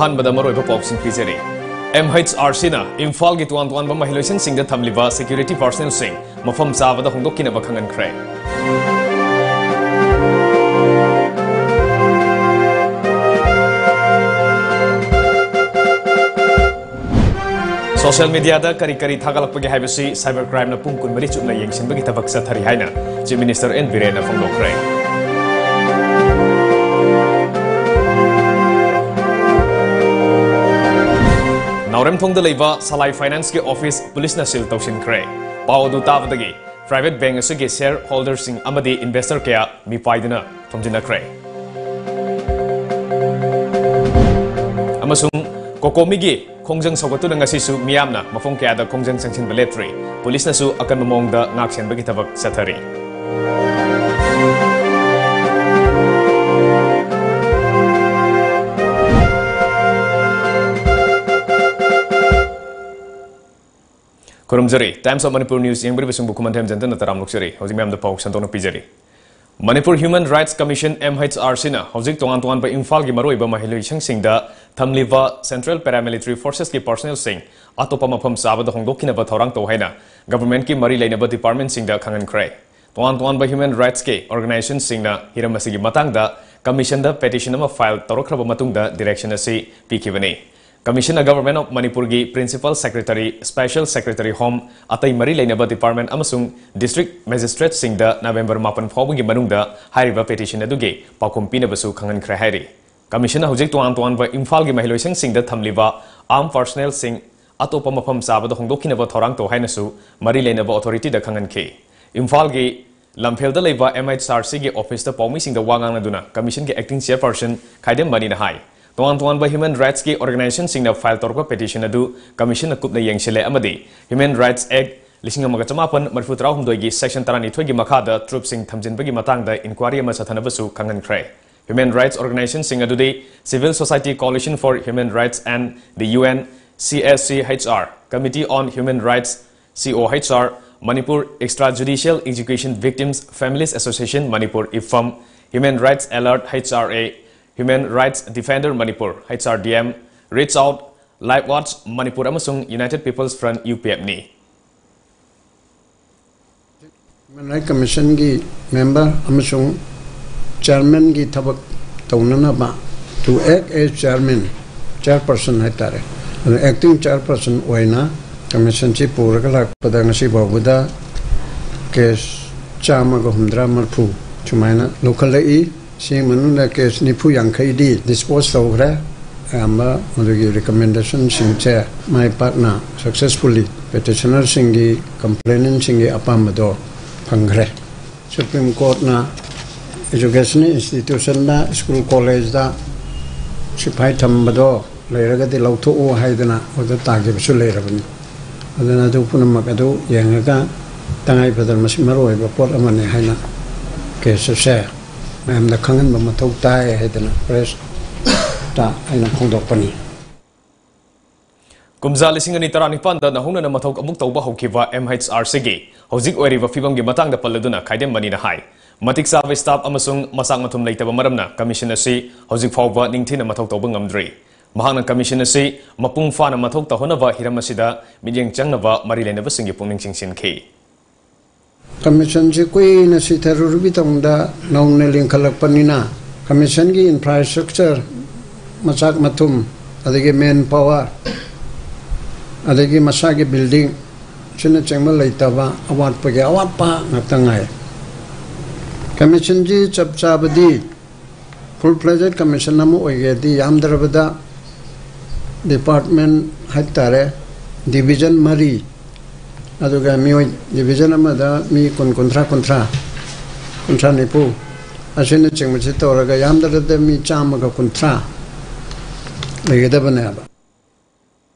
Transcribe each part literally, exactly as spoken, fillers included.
ꯑꯍꯥꯟꯕꯗ ꯃꯔꯨꯑꯣꯏꯕ ꯄꯥꯎꯁꯤꯡ ꯄꯤꯖꯔꯤ꯫ MHRCꯅ ꯏꯝꯐꯥꯜꯒꯤ ꯇꯣꯉꯥꯟ ꯇꯣꯉꯥꯟꯕ ꯃꯍꯩꯂꯣꯏꯁꯪꯁꯤꯡꯗ ꯊꯝꯂꯤꯕ security personnelꯁꯤꯡ ꯃꯐꯝ ꯆꯥꯕꯗ ꯍꯣꯡꯗꯣꯛꯈꯤꯅꯕ ꯈꯪꯍꯟꯈ꯭ꯔꯦ꯫ Social mediaꯗ ꯀꯔꯤ ꯀꯔꯤ ꯊꯥꯒꯠꯂꯛꯄꯒꯦ ꯍꯥꯏꯕꯁꯤ cyber crimeꯅ ꯄꯨꯡ ꯀꯨꯟꯃꯔꯤ ꯆꯨꯞꯅ ꯌꯦꯡꯁꯤꯟꯕꯒꯤ ꯊꯕꯛ ꯆꯠꯊꯔꯤ ꯍꯥꯏꯅ Chief Minister N ꯕꯤꯔꯦꯟꯅ ꯐꯣꯡꯗꯣꯛꯈ꯭ꯔꯦ꯫ ꯅꯥꯎꯔꯦꯝꯊꯣꯡꯗ ꯂꯩꯕ ꯁꯂꯥꯏ Financeꯀꯤ office policeꯅ seal ꯇꯧꯁꯤꯟꯈ꯭ꯔꯦ꯫ ꯄꯥꯎ ꯑꯗꯨ ꯇꯥꯕꯗꯒꯤ private bank ꯑꯁꯤꯒꯤ share holderꯁꯤꯡ ꯑꯃꯗꯤ investor ꯀꯌꯥ ꯃꯤꯄꯥꯏꯗꯨꯅ ꯊꯣꯝꯖꯤꯟꯅꯈ꯭ꯔꯦ꯫ ꯑꯃꯁꯨꯡ COCOMIꯒꯤ ꯈꯣꯡꯖꯪ ꯁꯧꯒꯠꯇꯨꯅ ꯉꯁꯤꯁꯨ ꯃꯤꯌꯥꯝꯅ ꯃꯐꯝ ꯀꯌꯥꯗ ꯈꯣꯡꯖꯪ ꯆꯪꯁꯤꯟꯕ ꯂꯦꯞꯇ꯭ꯔꯤ꯫ Policeꯅꯁꯨ ꯑꯀꯟꯕ ꯃꯑꯣꯡꯗ ꯉꯥꯛꯁꯦꯟꯕꯒꯤ ꯊꯕꯛ ꯆꯠꯊꯔꯤ꯫ ꯈꯨꯔꯨꯝꯖꯔꯤ꯫ Times of Manipur News ꯌꯦꯡꯕꯤꯔꯤꯕꯁꯤꯡꯕꯨ ꯈꯨꯃꯟꯊꯦꯝ ꯖꯟꯇꯅ ꯇꯔꯥꯝ ꯑꯣꯛꯆꯔꯤ꯫ ꯍꯧꯖꯤꯛ ꯃꯌꯥꯝꯗ ꯄꯥꯎ ꯁꯟꯗꯣꯛꯅ ꯄꯤꯖꯔꯤ꯫ Manipur Human Rights Commission, MHRCꯅ ꯍꯧꯖꯤꯛ ꯇꯣꯉꯥꯟ ꯇꯣꯉꯥꯟꯕ ꯏꯝꯐꯥꯜꯒꯤ ꯃꯔꯨꯑꯣꯏꯕ ꯃꯍꯩꯂꯣꯏꯁꯪꯁꯤꯡꯗ ꯊꯝꯂꯤꯕ Central Paramilitary Forcesꯀꯤ personnelꯁꯤꯡ ꯑꯇꯣꯞꯄ ꯃꯐꯝ ꯆꯥꯕꯗ ꯍꯣꯡꯗꯣꯛꯈꯤꯅꯕ ꯊꯧꯔꯥꯡ ꯇꯧ ꯍꯥꯏꯅ governmentꯀꯤ ꯃꯔꯤ ꯂꯩꯅꯕ departmentꯁꯤꯡꯗ ꯈꯪꯍꯟꯈ꯭ꯔꯦ꯫ ꯇꯣꯉꯥꯟ ꯇꯣꯉꯥꯟꯕ human rightsꯀꯤ organizationꯁꯤꯡꯅ ꯍꯤꯔꯝ ꯑꯁꯤꯒꯤ ꯃꯇꯥꯡꯗ commissionꯗ petition ꯑꯃ file ꯇꯧꯔꯛꯈ꯭ꯔꯕ ꯃꯇꯨꯡꯗ direction ꯑꯁꯤ ꯄꯤꯈꯤꯕꯅꯤ꯫ Commissionꯅ Government of Manipurꯒꯤ Principal Secretary, Special Secretary Home, ꯑꯇꯩ ꯃꯔꯤ ꯂꯩꯅꯕ department ꯑꯃꯁꯨꯡ district magistrateꯁꯤꯡꯗ November ꯃꯥꯄꯟ ꯐꯥꯎꯕꯒꯤ ꯃꯅꯨꯡꯗ ꯍꯥꯏꯔꯤꯕ petition ꯑꯗꯨꯒꯤ ꯄꯥꯎꯈꯨꯝ ꯄꯤꯅꯕꯁꯨ ꯈꯪꯍꯟꯈ꯭ꯔꯦ ꯍꯥꯏꯔꯤ꯫ Commissionꯅ ꯍꯧꯖꯤꯛ ꯇꯣꯉꯥꯟ ꯇꯣꯉꯥꯟꯕ ꯏꯝꯐꯥꯜꯒꯤ ꯃꯍꯩꯂꯣꯏꯁꯪꯁꯤꯡꯗ ꯊꯝꯂꯤꯕ armed personnelꯁꯤꯡ ꯑꯇꯣꯞꯄ ꯃꯐꯝ ꯆꯥꯕꯗ ꯍꯣꯡꯗꯣꯛꯈꯤꯅꯕ ꯊꯧꯔꯥꯡ ꯇꯧ ꯍꯥꯏꯅꯁꯨ ꯃꯔꯤ ꯂꯩꯅꯕ authorityꯗ ꯈꯪꯍꯟꯈꯤ꯫ ꯏꯝꯐꯥꯜꯒꯤ ꯂꯝꯐꯦꯜꯗ ꯂꯩꯕ MHRCꯒꯤ officeꯇ ꯄꯥꯎꯃꯤꯁꯤꯡꯗ ꯋꯥ ꯉꯥꯡꯅꯗꯨꯅ commissionꯒꯤ acting chairperson ꯈꯥꯏꯗꯦꯝ ꯃꯅꯤꯅ ꯍꯥꯏ, ꯇꯣꯉꯥꯟ ꯇꯣꯉꯥꯟꯕ human rightsꯀꯤ organizationꯁꯤꯡꯅ file ꯇꯧꯔꯛꯄ petition ꯑꯗꯨ commissionꯅ ꯀꯨꯞꯅ ꯌꯦꯡꯁꯤꯜꯂꯦ ꯑꯃꯗꯤ Human Rights Act ꯂꯤꯁꯤꯡ ꯑꯃꯒ ꯆꯃꯥꯄꯟ ꯃꯔꯤꯐꯨ ꯇꯔꯥꯍꯨꯝꯗꯣꯏꯒꯤ section ꯇꯔꯥꯅꯤꯊꯣꯏꯒꯤ ꯃꯈꯥꯗ ꯇ꯭ꯔꯨꯞꯁꯤꯡ ꯊꯝꯖꯤꯟꯕꯒꯤ ꯃꯇꯥꯡꯗ inquiry ꯑꯃ ꯆꯠꯊꯅꯕꯁꯨ ꯈꯪꯍꯟꯈ꯭ꯔꯦ꯫ Human rights organizationꯁꯤꯡ ꯑꯗꯨꯗꯤ Civil Society Coalition for Human Rights and the UNCSCHR, Committee on Human Rights, COHR, Manipur Extrajudicial Execution Victims Families Association Manipur, IEFMAM, Human Rights Alert, HRA, Human Rights Defender Manipur, H R D M, Reach Out, Life Watch Manipur ꯑꯃꯁꯨꯡ United People's Front, U P F ꯅꯤ꯫ Human Rights Commission ꯒꯤ member ꯑꯃꯁꯨꯡ chairman ꯒꯤ ꯊꯕꯛ ꯇꯧꯅꯅꯕ, to act as chairman, chairperson ꯍꯥꯏꯇꯥꯔꯦ, ꯑꯗꯨ acting chairperson ꯑꯣꯏꯅ commission ꯁꯤ ꯄꯨꯔꯒ ꯂꯥꯛꯄꯗ ꯉꯁꯤ ꯐꯥꯎꯕꯗ case ꯆꯥꯝꯃꯒ ꯍꯨꯝꯗ꯭ꯔꯥ ꯃꯔꯤꯐꯨ ꯁꯨꯃꯥꯏꯅ ꯂꯧꯈꯠꯂꯛꯏ꯫ ꯁꯤ ꯃꯅꯨꯡꯗ case ꯅꯤꯐꯨ ꯌꯥꯡꯈꯩꯗꯤ dispose ꯇꯧꯈ꯭ꯔꯦ꯫ ꯑꯌꯥꯝꯕ ꯃꯗꯨꯒꯤ recommendation ꯁꯤꯡꯁꯦ ꯃꯥꯏ ꯄꯥꯛꯅ successfully petitioner ꯁꯤꯡꯒꯤ, complainant ꯁꯤꯡꯒꯤ ꯑꯄꯥꯝꯕꯗꯣ ꯐꯪꯈ꯭ꯔꯦ꯫ Supreme Court ꯅ educational institution ꯗ, school college ꯗ ꯁꯤꯐꯥꯏ ꯊꯝꯕꯗꯣ ꯂꯩꯔꯒꯗꯤ ꯂꯧꯊꯣꯛꯎ ꯍꯥꯏꯗꯅ order ꯇꯥꯈꯤꯕꯁꯨ ꯂꯩꯔꯕꯅꯤ꯫ ꯑꯗꯨꯅ ꯑꯗꯨ ꯄꯨꯝꯅꯃꯛ ꯑꯗꯨ ꯌꯦꯡꯉꯒ ꯇꯉꯥꯏ ꯐꯗꯅ ꯃꯁꯤ ꯃꯔꯨꯑꯣꯏꯕ ꯄꯣꯠ ꯑꯃꯅꯤ ꯍꯥꯏꯅ case ꯑꯁꯦ ꯃꯌꯥꯝꯗ ꯈꯪꯍꯟꯕ ꯃꯊꯧ ꯇꯥꯏ ꯍꯥꯏꯗꯅ press ꯇ ꯑꯩꯅ ꯐꯣꯡꯗꯣꯛꯄꯅꯤ꯫ ꯀꯨꯝꯖꯥ ꯂꯤꯁꯤꯡ ꯑꯅꯤ ꯇꯔꯥꯅꯤꯄꯥꯟꯗ ꯅꯧꯍꯧꯅꯅ ꯃꯊꯧ ꯑꯃꯨꯛ ꯇꯧꯕ ꯍꯧꯈꯤꯕ M H R C ꯒꯤ ꯍꯧꯖꯤꯛ ꯑꯣꯏꯔꯤꯕ ꯐꯤꯕꯝꯒꯤ ꯃꯇꯥꯡꯗ ꯄꯜꯂꯗꯨꯅ ꯈꯥꯏꯗꯦꯝ ꯃꯅꯤꯅ ꯍꯥꯏ, ꯃꯇꯤꯛ ꯆꯥꯕ staff ꯑꯃꯁꯨꯡ ꯃꯆꯥꯛ ꯃꯊꯨꯝ ꯂꯩꯇꯕ ꯃꯔꯝꯅ commission ꯑꯁꯤ ꯍꯧꯖꯤꯛ ꯐꯥꯎꯕ ꯅꯤꯡꯊꯤꯅ ꯃꯊꯧ ꯇꯧꯕ ꯉꯝꯗ꯭ꯔꯤ꯫ ꯃꯍꯥꯛꯅ commission ꯑꯁꯤ ꯃꯄꯨꯡ ꯐꯥꯅ ꯃꯊꯧ ꯇꯧꯍꯟꯅꯕ ꯍꯤꯔꯝ ꯑꯁꯤꯗ ꯃꯤꯠꯌꯦꯡ ꯆꯪꯅꯕ ꯃꯔꯤ ꯂꯩꯅꯕꯁꯤꯡꯒꯤ ꯄꯨꯛꯅꯤꯡ ꯆꯤꯡꯁꯤꯟꯈꯤ꯫ Commission ꯁꯤ ꯀꯨꯏꯅ ꯁꯤꯊꯔꯨꯔꯕꯒꯤ ꯇꯨꯡꯗ ꯅꯧꯅ ꯂꯤꯡꯈꯠꯂꯛꯄꯅꯤꯅ, commission ꯒꯤ infrastructure, ꯃꯆꯥꯛ ꯃꯊꯨꯝ, ꯑꯗꯒꯤ man power, ꯑꯗꯒꯤ ꯃꯁꯥꯒꯤ building ꯑꯁꯤꯅꯆꯤꯡꯕ ꯂꯩꯇꯕ, ꯑꯋꯥꯠꯄꯒꯤ ꯑꯋꯥꯠꯄ ꯉꯥꯛꯇ ꯉꯥꯏ꯫ Commission ꯁꯤ ꯆꯞ ꯆꯥꯕꯗꯤ full fledged commission ꯑꯃ ꯑꯣꯏꯒꯦꯗꯤ ꯌꯥꯝꯗ꯭ꯔꯕꯗ department ꯍꯥꯏꯇꯥꯔꯦ, division ꯃꯔꯤ, ꯑꯗꯨꯒ ꯃꯤꯑꯣꯏ division ꯑꯃꯗ ꯃꯤ ꯀꯨꯟ, ꯀꯨꯟꯊ꯭ꯔꯥ, ꯀꯨꯟꯊ꯭ꯔꯥ, ꯀꯨꯟꯊ꯭ꯔꯥ, ꯅꯤꯐꯨ ꯑꯁꯤꯅꯆꯤꯡꯕꯁꯤ ꯇꯧꯔꯒ ꯌꯥꯝꯗ꯭ꯔꯕꯗ ꯃꯤ ꯆꯥꯝꯃꯒ ꯀꯨꯟꯊ꯭ꯔꯥ ꯂꯩꯒꯗꯕꯅꯦꯕ꯫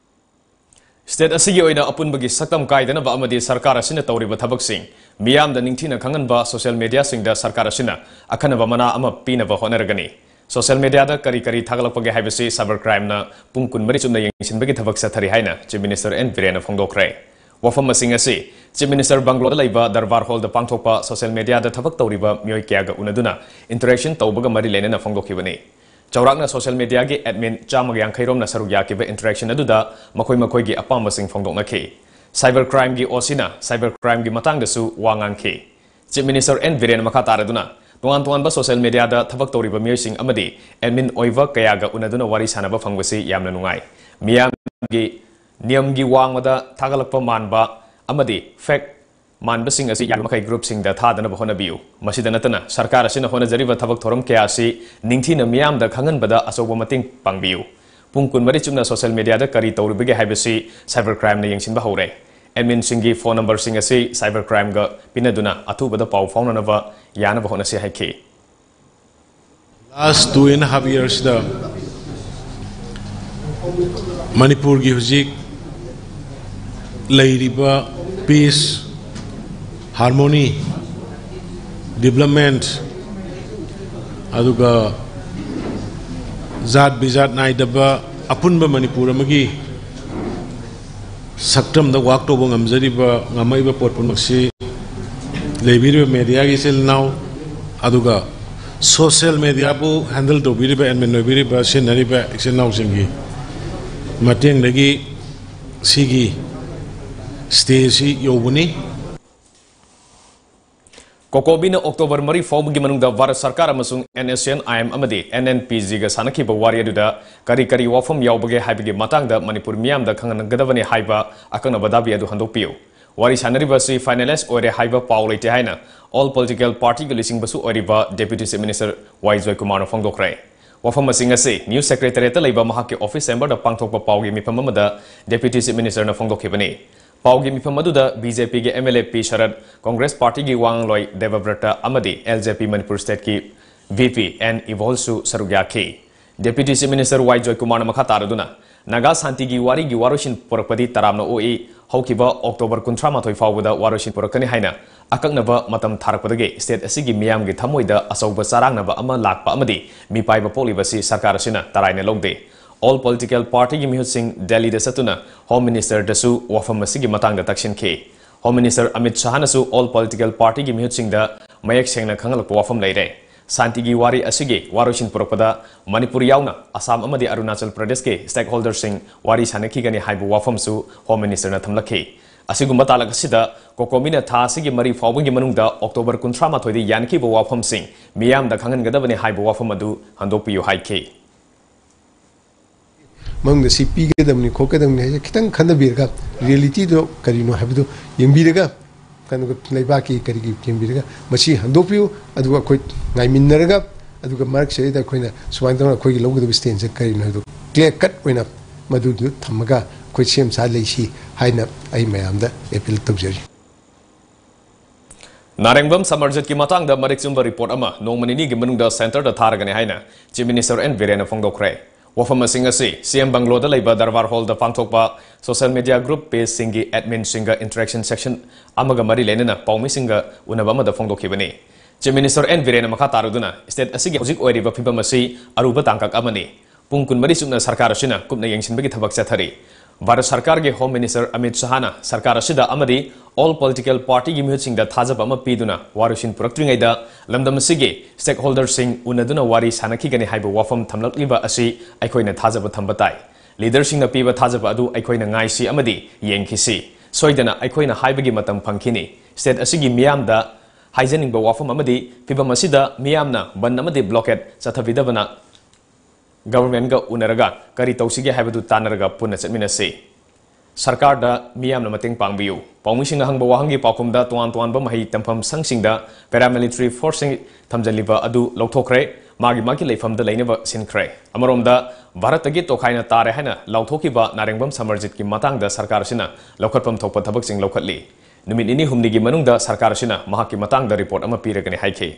State ꯑꯁꯤꯒꯤ ꯑꯣꯏꯅ ꯑꯄꯨꯟꯕꯒꯤ ꯁꯛꯇꯝ ꯀꯥꯏꯗꯅꯕ ꯑꯃꯗꯤ ꯁꯔꯀꯥꯔ ꯑꯁꯤꯅ ꯇꯧꯔꯤꯕ ꯊꯕꯛꯁꯤꯡ ꯃꯤꯌꯥꯝꯗ ꯅꯤꯡꯊꯤꯅ ꯈꯪꯍꯟꯕ social media ꯁꯤꯡꯗ ꯁꯔꯀꯥꯔ ꯑꯁꯤꯅ ꯑꯈꯟꯅꯕ ꯃꯅꯥ ꯑꯃ ꯄꯤꯅꯕ ꯍꯣꯠꯅꯔꯒꯅꯤ꯫ Social media ꯗ ꯀꯔꯤ ꯀꯔꯤ ꯊꯥꯒꯠꯂꯛꯄꯒꯦ ꯍꯥꯏꯕꯁꯤ cyber crime ꯅ ꯄꯨꯡ ꯀꯨꯟꯃꯔꯤ ꯆꯨꯞꯅ ꯌꯦꯡꯁꯤꯟꯕꯒꯤ ꯊꯕꯛ ꯆꯠꯊꯔꯤ ꯍꯥꯏꯅ Chief Minister N ꯕꯤꯔꯦꯟꯅ ꯐꯣꯡꯗꯣꯛꯈ꯭ꯔꯦ꯫ ꯋꯥꯐꯝꯁꯤꯡ ꯑꯁꯤ Chief Minister Bungalow ꯗ ꯂꯩꯕ Darbar Hall ꯗ ꯄꯥꯡꯊꯣꯛꯄ social media ꯗ ꯊꯕꯛ ꯇꯧꯔꯤꯕ ꯃꯤꯑꯣꯏ ꯀꯌꯥꯒ ꯎꯅꯗꯨꯅ interaction ꯇꯧꯕꯒ ꯃꯔꯤ ꯂꯩꯅꯅ ꯐꯣꯡꯗꯣꯛꯈꯤꯕꯅꯤ꯫ ꯆꯥꯎꯔꯥꯛꯅ social media ꯒꯤ admin ꯆꯥꯝꯃꯒ ꯌꯥꯡꯈꯩ ꯔꯣꯝꯅ ꯁꯔꯨꯛ ꯌꯥꯈꯤꯕ interaction ꯑꯗꯨꯗ ꯃꯈꯣꯏ ꯃꯈꯣꯏꯒꯤ ꯑꯄꯥꯝꯕꯁꯤꯡ ꯐꯣꯡꯗꯣꯛꯅꯈꯤ꯫ Cyber crime ꯒꯤ OC ꯅ cyber crime ꯒꯤ ꯃꯇꯥꯡꯗꯁꯨ ꯋꯥ ꯉꯥꯡꯈꯤ꯫ Chief Minister N ꯕꯤꯔꯦꯟꯅ ꯃꯈꯥ ꯇꯥꯔꯗꯨꯅ, "ꯇꯣꯉꯥꯟ ꯇꯣꯉꯥꯟꯕ social media ꯗ ꯊꯕꯛ ꯇꯧꯔꯤꯕ ꯃꯤꯑꯣꯏꯁꯤꯡ ꯑꯃꯗꯤ admin ꯑꯣꯏꯕ ꯀꯌꯥꯒ ꯎꯅꯗꯨꯅ ꯋꯥꯔꯤ ꯁꯥꯟꯅꯕ ꯐꯪꯕꯁꯤ ꯌꯥꯝꯅ ꯅꯨꯡꯉꯥꯏ꯫ ꯃꯤꯌꯥꯝꯒꯤ ꯅꯤꯌꯝꯒꯤ ꯋꯥꯡꯃꯗ ꯊꯥꯒꯠꯂꯛꯄ ꯃꯥꯟꯕ ꯑꯃꯗꯤ fake ꯃꯥꯟꯕꯁꯤꯡ ꯑꯁꯤ ꯌꯥꯔꯤꯕꯃꯈꯩ group ꯁꯤꯡꯗ ꯊꯥꯗꯅꯕ ꯍꯣꯠꯅꯕꯤꯌꯨ꯫ ꯃꯁꯤꯗ ꯅꯠꯇꯅ ꯁꯔꯀꯥꯔ ꯑꯁꯤꯅ ꯍꯣꯠꯅꯖꯔꯤꯕ ꯊꯕꯛ ꯊꯧꯔꯝ ꯀꯌꯥ ꯑꯁꯤ ꯅꯤꯡꯊꯤꯅ ꯃꯤꯌꯥꯝꯗ ꯈꯪꯍꯟꯕꯗ ꯑꯆꯧꯕ ꯃꯇꯦꯡ ꯄꯥꯡꯕꯤꯌꯨ꯫ ꯄꯨꯡ ꯀꯨꯟꯃꯔꯤ ꯆꯨꯞꯅ social media ꯗ ꯀꯔꯤ ꯇꯧꯔꯤꯕꯒꯦ ꯍꯥꯏꯕꯁꯤ cyber crime ꯅ ꯌꯦꯡꯁꯤꯟꯕ ꯍꯧꯔꯦ꯫ Admin ꯁꯤꯡꯒꯤ phone number ꯁꯤꯡ ꯑꯁꯤ cyber crime ꯒ ꯄꯤꯅꯗꯨꯅ ꯑꯊꯨꯕꯗ ꯄꯥꯎ ꯐꯥꯎꯅꯅꯕ ꯌꯥꯅꯕ ꯍꯣꯠꯅꯁꯤ" ꯍꯥꯏꯈꯤ꯫ Last two and a half years ꯗ ꯃꯅꯤꯄꯨꯔꯒꯤ ꯍꯧꯖꯤꯛ ꯂꯩꯔꯤꯕ peace, harmony, development, ꯑꯗꯨꯒ ꯖꯥꯠ ꯕꯤꯖꯥꯠ ꯅꯥꯏꯗꯕ ꯑꯄꯨꯟꯕ ꯃꯅꯤꯄꯨꯔ ꯑꯃꯒꯤ ꯁꯛꯇꯝꯗ work ꯇꯧꯕ ꯉꯝꯖꯔꯤꯕ, ꯉꯝꯃꯛꯏꯕ ꯄꯣꯠ ꯄꯨꯝꯅꯃꯛꯁꯤ ꯂꯩꯕꯤꯔꯤꯕ media ꯒꯤ ꯏꯆꯤꯜ ꯏꯅꯥꯎ, ꯑꯗꯨꯒ social media ꯕꯨ handle ꯇꯧꯕꯤꯔꯤꯕ, admin ꯑꯣꯏꯕꯤꯔꯤꯕ, ꯁꯤꯖꯤꯟꯅꯔꯤꯕ ꯏꯆꯤꯜ ꯏꯅꯥꯎꯁꯤꯡꯒꯤ ꯃꯇꯦꯡꯗꯒꯤ ꯁꯤꯒꯤ stage ꯁꯤ ꯌꯧꯕꯅꯤ꯫ COCOMI ꯅ October ꯃꯔꯤ ꯐꯥꯎꯕꯒꯤ ꯃꯅꯨꯡꯗ ꯚꯥꯔꯠ ꯁꯔꯀꯥꯔ ꯑꯃꯁꯨꯡ NSCN-IM ꯑꯃꯗꯤ NNPG ꯒ ꯁꯥꯟꯅꯈꯤꯕ ꯋꯥꯔꯤ ꯑꯗꯨꯗ ꯀꯔꯤ ꯀꯔꯤ ꯋꯥꯐꯝ ꯌꯥꯎꯕꯒꯦ ꯍꯥꯏꯕꯒꯤ ꯃꯇꯥꯡꯗ ꯃꯅꯤꯄꯨꯔ ꯃꯤꯌꯥꯝꯗ ꯈꯪꯍꯟꯒꯗꯕꯅꯤ ꯍꯥꯏꯕ ꯑꯀꯛꯅꯕ ꯗꯥꯕꯤ ꯑꯗꯨ ꯍꯟꯗꯣꯛꯄꯤꯌꯨ꯫ ꯋꯥꯔꯤ ꯁꯥꯟꯅꯔꯤꯕ ꯑꯁꯤ finalist ꯑꯣꯏꯔꯦ ꯍꯥꯏꯕ ꯄꯥꯎ ꯂꯩꯇꯦ ꯍꯥꯏꯅ all political party ꯒꯤ ꯂꯨꯆꯤꯡꯕꯁꯨ ꯑꯣꯏꯔꯤꯕ Deputy Chief Minister ꯋꯥꯏ ꯖꯣꯏꯀꯨꯃꯥꯔꯅ ꯐꯣꯡꯗꯣꯛꯈ꯭ꯔꯦ꯫ ꯋꯥꯐꯝꯁꯤꯡ ꯑꯁꯤ News Secretariat ꯇ ꯂꯩꯕ ꯃꯍꯥꯛꯀꯤ office chamber ꯗ ꯄꯥꯡꯊꯣꯛꯄ ꯄꯥꯎꯒꯤ ꯃꯤꯐꯝ ꯑꯃꯗ Deputy Chief Minister ꯅ ꯐꯣꯡꯗꯣꯛꯈꯤꯕꯅꯤ꯫ ꯄꯥꯎꯒꯤ ꯃꯤꯐꯝ ꯑꯗꯨꯗ BJP ꯒꯤ MLA ꯄꯤ ꯁꯔꯠ, Congress party ꯒꯤ ꯋꯥ ꯉꯥꯡꯂꯣꯏ ꯗꯦꯕꯕ꯭ꯔꯇ ꯑꯃꯗꯤ LJP ꯃꯅꯤꯄꯨꯔ state ꯀꯤ VP ꯑꯦꯟ ꯏꯕꯣꯜꯁꯨ ꯁꯔꯨꯛ ꯌꯥꯈꯤ꯫ Deputy Chief Minister ꯋꯥꯏ ꯖꯣꯏꯀꯨꯃꯥꯔꯅ ꯃꯈꯥ ꯇꯥꯔꯗꯨꯅ, "ꯅꯥꯒꯥ ꯁꯥꯟꯇꯤꯒꯤ ꯋꯥꯔꯤꯒꯤ ꯋꯥꯔꯣꯏꯁꯤꯟ ꯄꯨꯔꯛꯄꯗꯤ ꯇꯔꯥꯝꯅ ꯑꯣꯛꯏ꯫ ꯍꯧꯈꯤꯕ October ꯀꯨꯟꯊ꯭ꯔꯥ ꯃꯥꯊꯣꯏ ꯐꯥꯎꯕꯗ ꯋꯥꯔꯣꯏꯁꯤꯟ ꯄꯨꯔꯛꯀꯅꯤ ꯍꯥꯏꯅ ꯑꯀꯛꯅꯕ ꯃꯇꯝ ꯊꯥꯔꯛꯄꯗꯒꯤ state ꯑꯁꯤꯒꯤ ꯃꯤꯌꯥꯝꯒꯤ ꯊꯃꯣꯏꯗ ꯑꯆꯧꯕ ꯆꯔꯥꯡꯅꯕ ꯑꯃ ꯂꯥꯛꯄ ꯑꯃꯗꯤ ꯃꯤꯄꯥꯏꯕ ꯄꯣꯛꯂꯤꯕꯁꯤ ꯁꯔꯀꯥꯔ ꯑꯁꯤꯅ ꯇꯔꯥꯏꯅ ꯂꯧꯗꯦ꯫ All political party ꯒꯤ ꯃꯤꯍꯨꯠꯁꯤꯡ ꯗꯦꯜꯂꯤꯗ ꯆꯠꯇꯨꯅ Home Minister ꯗꯁꯨ ꯋꯥꯐꯝ ꯑꯁꯤꯒꯤ ꯃꯇꯥꯡꯗ ꯇꯛꯁꯤꯟꯈꯤ꯫ Home Minister Amit ꯁꯥꯍꯅꯁꯨ all political party ꯒꯤ ꯃꯤꯍꯨꯠꯁꯤꯡꯗ ꯃꯌꯦꯛ ꯁꯦꯡꯅ ꯈꯪꯍꯜꯂꯛꯄ ꯋꯥꯐꯝ ꯂꯩꯔꯦ꯫ ꯁꯥꯟꯇꯤꯒꯤ ꯋꯥꯔꯤ ꯑꯁꯤꯒꯤ ꯋꯥꯔꯣꯏꯁꯤꯟ ꯄꯨꯔꯛꯄꯗ ꯃꯅꯤꯄꯨꯔ ꯌꯥꯎꯅ ꯑꯁꯥꯝ ꯑꯃꯗꯤ ꯑꯔꯨꯅꯥꯆꯜ ꯄ꯭ꯔꯗꯦꯁꯀꯤ stakeholderꯁꯤꯡ ꯋꯥꯔꯤ ꯁꯥꯅꯈꯤꯒꯅꯤ ꯍꯥꯏꯕ ꯋꯥꯐꯝꯁꯨ Home Ministerꯅ ꯊꯝꯂꯛꯈꯤ꯫ ꯑꯁꯤꯒꯨꯝꯕ ꯇꯥꯂꯛ ꯑꯁꯤꯗ COCOMIꯅ ꯊꯥ ꯑꯁꯤꯒꯤ ꯃꯔꯤ ꯐꯥꯎꯕꯒꯤ ꯃꯅꯨꯡꯗ October ꯀꯨꯟꯊ꯭ꯔꯥ ꯃꯥꯊꯣꯏꯗ ꯌꯥꯅꯈꯤꯕ ꯋꯥꯐꯝꯁꯤꯡ ꯃꯤꯌꯥꯝꯗ ꯈꯪꯍꯟꯒꯗꯕꯅꯤ ꯍꯥꯏꯕ ꯋꯥꯐꯝ ꯑꯗꯨ ꯍꯟꯗꯣꯛꯄꯤꯌꯨ ꯍꯥꯏꯈꯤ꯫ ꯃꯅꯨꯡꯗ ꯁꯤ ꯄꯤꯒꯗꯕꯅꯤ, ꯈꯣꯠꯀꯗꯕꯅꯤ ꯍꯥꯏꯁꯦ ꯈꯤꯇꯪ ꯈꯟꯅꯕꯤꯔꯒ, reality ꯗꯣ ꯀꯔꯤꯅꯣ ꯍꯥꯏꯕꯗꯨ ꯌꯦꯡꯕꯤꯔꯒ, ꯑꯗꯨꯒ ꯂꯩꯕꯥꯛꯀꯤ ꯀꯔꯤꯒꯤ ꯌꯦꯡꯕꯤꯔꯒ ꯃꯁꯤ ꯍꯟꯗꯣꯛꯄꯤꯌꯨ꯫ ꯑꯗꯨꯒ ꯑꯩꯈꯣꯏ ꯉꯥꯏꯃꯤꯟꯅꯔꯒ, ꯑꯗꯨꯒ ꯃꯔꯛꯁꯤꯗꯩꯗ ꯑꯩꯈꯣꯏꯅ ꯁꯨꯃꯥꯏꯅ ꯇꯧꯅ ꯑꯩꯈꯣꯏꯒꯤ ꯂꯧꯒꯗꯕ standꯁꯦ ꯀꯔꯤꯅꯣ ꯍꯥꯏꯕꯗꯨ clear cut ꯑꯣꯏꯅ ꯃꯗꯨꯗꯨ ꯊꯝꯃꯒ ꯑꯩꯈꯣꯏ ꯁꯦꯝ ꯁꯥ ꯂꯩꯁꯤ ꯍꯥꯏꯅ ꯑꯩ ꯃꯌꯥꯝꯗ appeal ꯇꯧꯖꯔꯤ꯫ ꯅꯥꯔꯦꯡꯕꯝ ꯁꯃꯔꯖꯤꯠꯀꯤ ꯃꯇꯥꯡꯗ ꯃꯔꯤꯛ ꯆꯨꯝꯕ report ꯑꯃ ꯅꯣꯡꯃ ꯅꯤꯅꯤꯒꯤ ꯃꯅꯨꯡꯗ centreꯗ ꯊꯥꯔꯒꯅꯤ ꯍꯥꯏꯅ Chief Minister N ꯕꯤꯔꯦꯟꯅ ꯐꯣꯡꯗꯣꯛꯈ꯭ꯔꯦ꯫ ꯋꯥꯐꯝ ꯑꯁꯤꯡ ꯑꯁꯤ CM Bungalowꯗ ꯂꯩꯕ Darbar Hallꯗ ꯄꯥꯡꯊꯣꯛꯄ social media group pageꯁꯤꯡꯒꯤ adminꯁꯤꯡꯒ interaction session ꯑꯃꯒ ꯃꯔꯤ ꯂꯩꯅꯅ ꯄꯥꯎꯃꯤꯁꯤꯡꯒ ꯎꯅꯕ ꯑꯃꯗ ꯐꯣꯡꯗꯣꯛꯈꯤꯕꯅꯤ꯫ Chief Minister N ꯕꯤꯔꯦꯟꯅ ꯃꯈꯥ ꯇꯥꯔꯗꯨꯅ, state ꯑꯁꯤꯒꯤ ꯍꯧꯖꯤꯛ ꯑꯣꯏꯔꯤꯕ ꯐꯤꯕꯝ ꯑꯁꯤ ꯑꯔꯨꯕ ꯇꯥꯡꯀꯛ ꯑꯃꯅꯤ꯫ ꯄꯨꯡ ꯀꯨꯟꯃꯔꯤ ꯆꯨꯞꯅ ꯁꯔꯀꯥꯔ ꯑꯁꯤꯅ ꯀꯨꯞꯅ ꯌꯦꯡꯁꯤꯟꯕꯒꯤ ꯊꯕꯛ ꯆꯠꯊꯔꯤ꯫ ꯚꯥꯔꯠ ꯁꯔꯀꯥꯔꯒꯤ Home Minister ꯑꯃꯤꯠ ꯁꯍꯥꯅ ꯁꯔꯀꯥꯔ ꯑꯁꯤꯗ ꯑꯃꯗꯤ all political partyꯒꯤ ꯃꯤꯍꯨꯠꯁꯤꯡꯗ ꯊꯥꯖꯕ ꯑꯃ ꯄꯤꯗꯨꯅ ꯋꯥꯔꯣꯏꯁꯤꯟ ꯄꯨꯔꯛꯇ꯭ꯔꯤꯉꯩꯗ ꯂꯝꯗꯝ ꯑꯁꯤꯒꯤ stakeholderꯁꯤꯡ ꯎꯅꯗꯨꯅ ꯋꯥꯔꯤ ꯁꯥꯅꯈꯤꯒꯅꯤ ꯍꯥꯏꯕ ꯋꯥꯐꯝ ꯊꯝꯂꯛꯂꯤꯕ ꯑꯁꯤ ꯑꯩꯈꯣꯏꯅ ꯊꯥꯖꯕ ꯊꯝꯕ ꯇꯥꯏ꯫ Leaderꯁꯤꯡꯅ ꯄꯤꯕ ꯊꯥꯖꯕ ꯑꯗꯨ ꯑꯩꯈꯣꯏꯅ ꯉꯥꯏꯁꯤ ꯑꯃꯗꯤ ꯌꯦꯡꯈꯤꯁꯤ꯫ ꯁꯣꯏꯗꯅ ꯑꯩꯈꯣꯏꯅ ꯍꯥꯏꯕꯒꯤ ꯃꯇꯝ ꯐꯪꯈꯤꯅꯤ꯫ State ꯑꯁꯤꯒꯤ ꯃꯤꯌꯥꯝꯗ ꯍꯥꯏꯖꯅꯤꯡꯕ ꯋꯥꯐꯝ ꯑꯃꯗꯤ ꯐꯤꯕꯝ ꯑꯁꯤꯗ ꯃꯤꯌꯥꯝꯅ ꯕꯟ ꯑꯃꯗꯤ blockade ꯆꯠꯊꯕꯤꯗꯕꯅ Governmentꯒ ꯎꯅꯔꯒ ꯀꯔꯤ ꯇꯧꯁꯤꯒꯦ ꯍꯥꯏꯕꯗꯨ ꯇꯥꯟꯅꯔꯒ ꯄꯨꯟꯅ ꯆꯠꯃꯤꯟꯅꯁꯤ꯫ ꯁꯔꯀꯥꯔꯗ ꯃꯤꯌꯥꯝꯅ ꯃꯇꯦꯡ ꯄꯥꯡꯕꯤꯌꯨ꯫ ꯄꯥꯎꯃꯤꯁꯤꯡꯅ ꯍꯪꯕ ꯋꯥꯍꯪꯒꯤ ꯄꯥꯎꯈꯨꯝꯗ ꯇꯣꯉꯥꯟ ꯇꯣꯉꯥꯟꯕ ꯃꯍꯩ ꯇꯝꯐꯝ ꯁꯪꯁꯤꯡꯗ paramilitary forceꯁꯤꯡ ꯊꯝꯖꯤꯜꯂꯤꯕ ꯑꯗꯨ ꯂꯧꯊꯣꯛꯈ꯭ꯔꯦ, ꯃꯥꯒꯤ ꯃꯥꯒꯤ ꯂꯩꯐꯝꯗ ꯂꯩꯅꯕ ꯁꯤꯟꯈ꯭ꯔꯦ꯫ ꯑꯃꯔꯣꯝꯗ ꯚꯥꯔꯠꯇꯒꯤ ꯇꯣꯈꯥꯏꯅ ꯇꯥꯔꯦ ꯍꯥꯏꯅ ꯂꯥꯎꯊꯣꯛꯈꯤꯕ ꯅꯥꯔꯦꯡꯕꯝ ꯁꯃꯔꯖꯤꯠꯀꯤ ꯃꯇꯥꯡꯗ ꯁꯔꯀꯥꯔ ꯑꯁꯤꯅ ꯂꯧꯈꯠꯐꯝ ꯊꯣꯛꯄ ꯊꯕꯛꯁꯤꯡ ꯂꯧꯈꯠꯂꯤ꯫ ꯅꯨꯃꯤꯠ ꯅꯤꯅꯤ ꯍꯨꯝꯅꯤꯒꯤ ꯃꯅꯨꯡꯗ ꯁꯔꯀꯥꯔ ꯑꯁꯤꯅ ꯃꯍꯥꯛꯀꯤ ꯃꯇꯥꯡꯗ report ꯑꯃ ꯄꯤꯔꯒꯅꯤ ꯍꯥꯏꯈꯤ꯫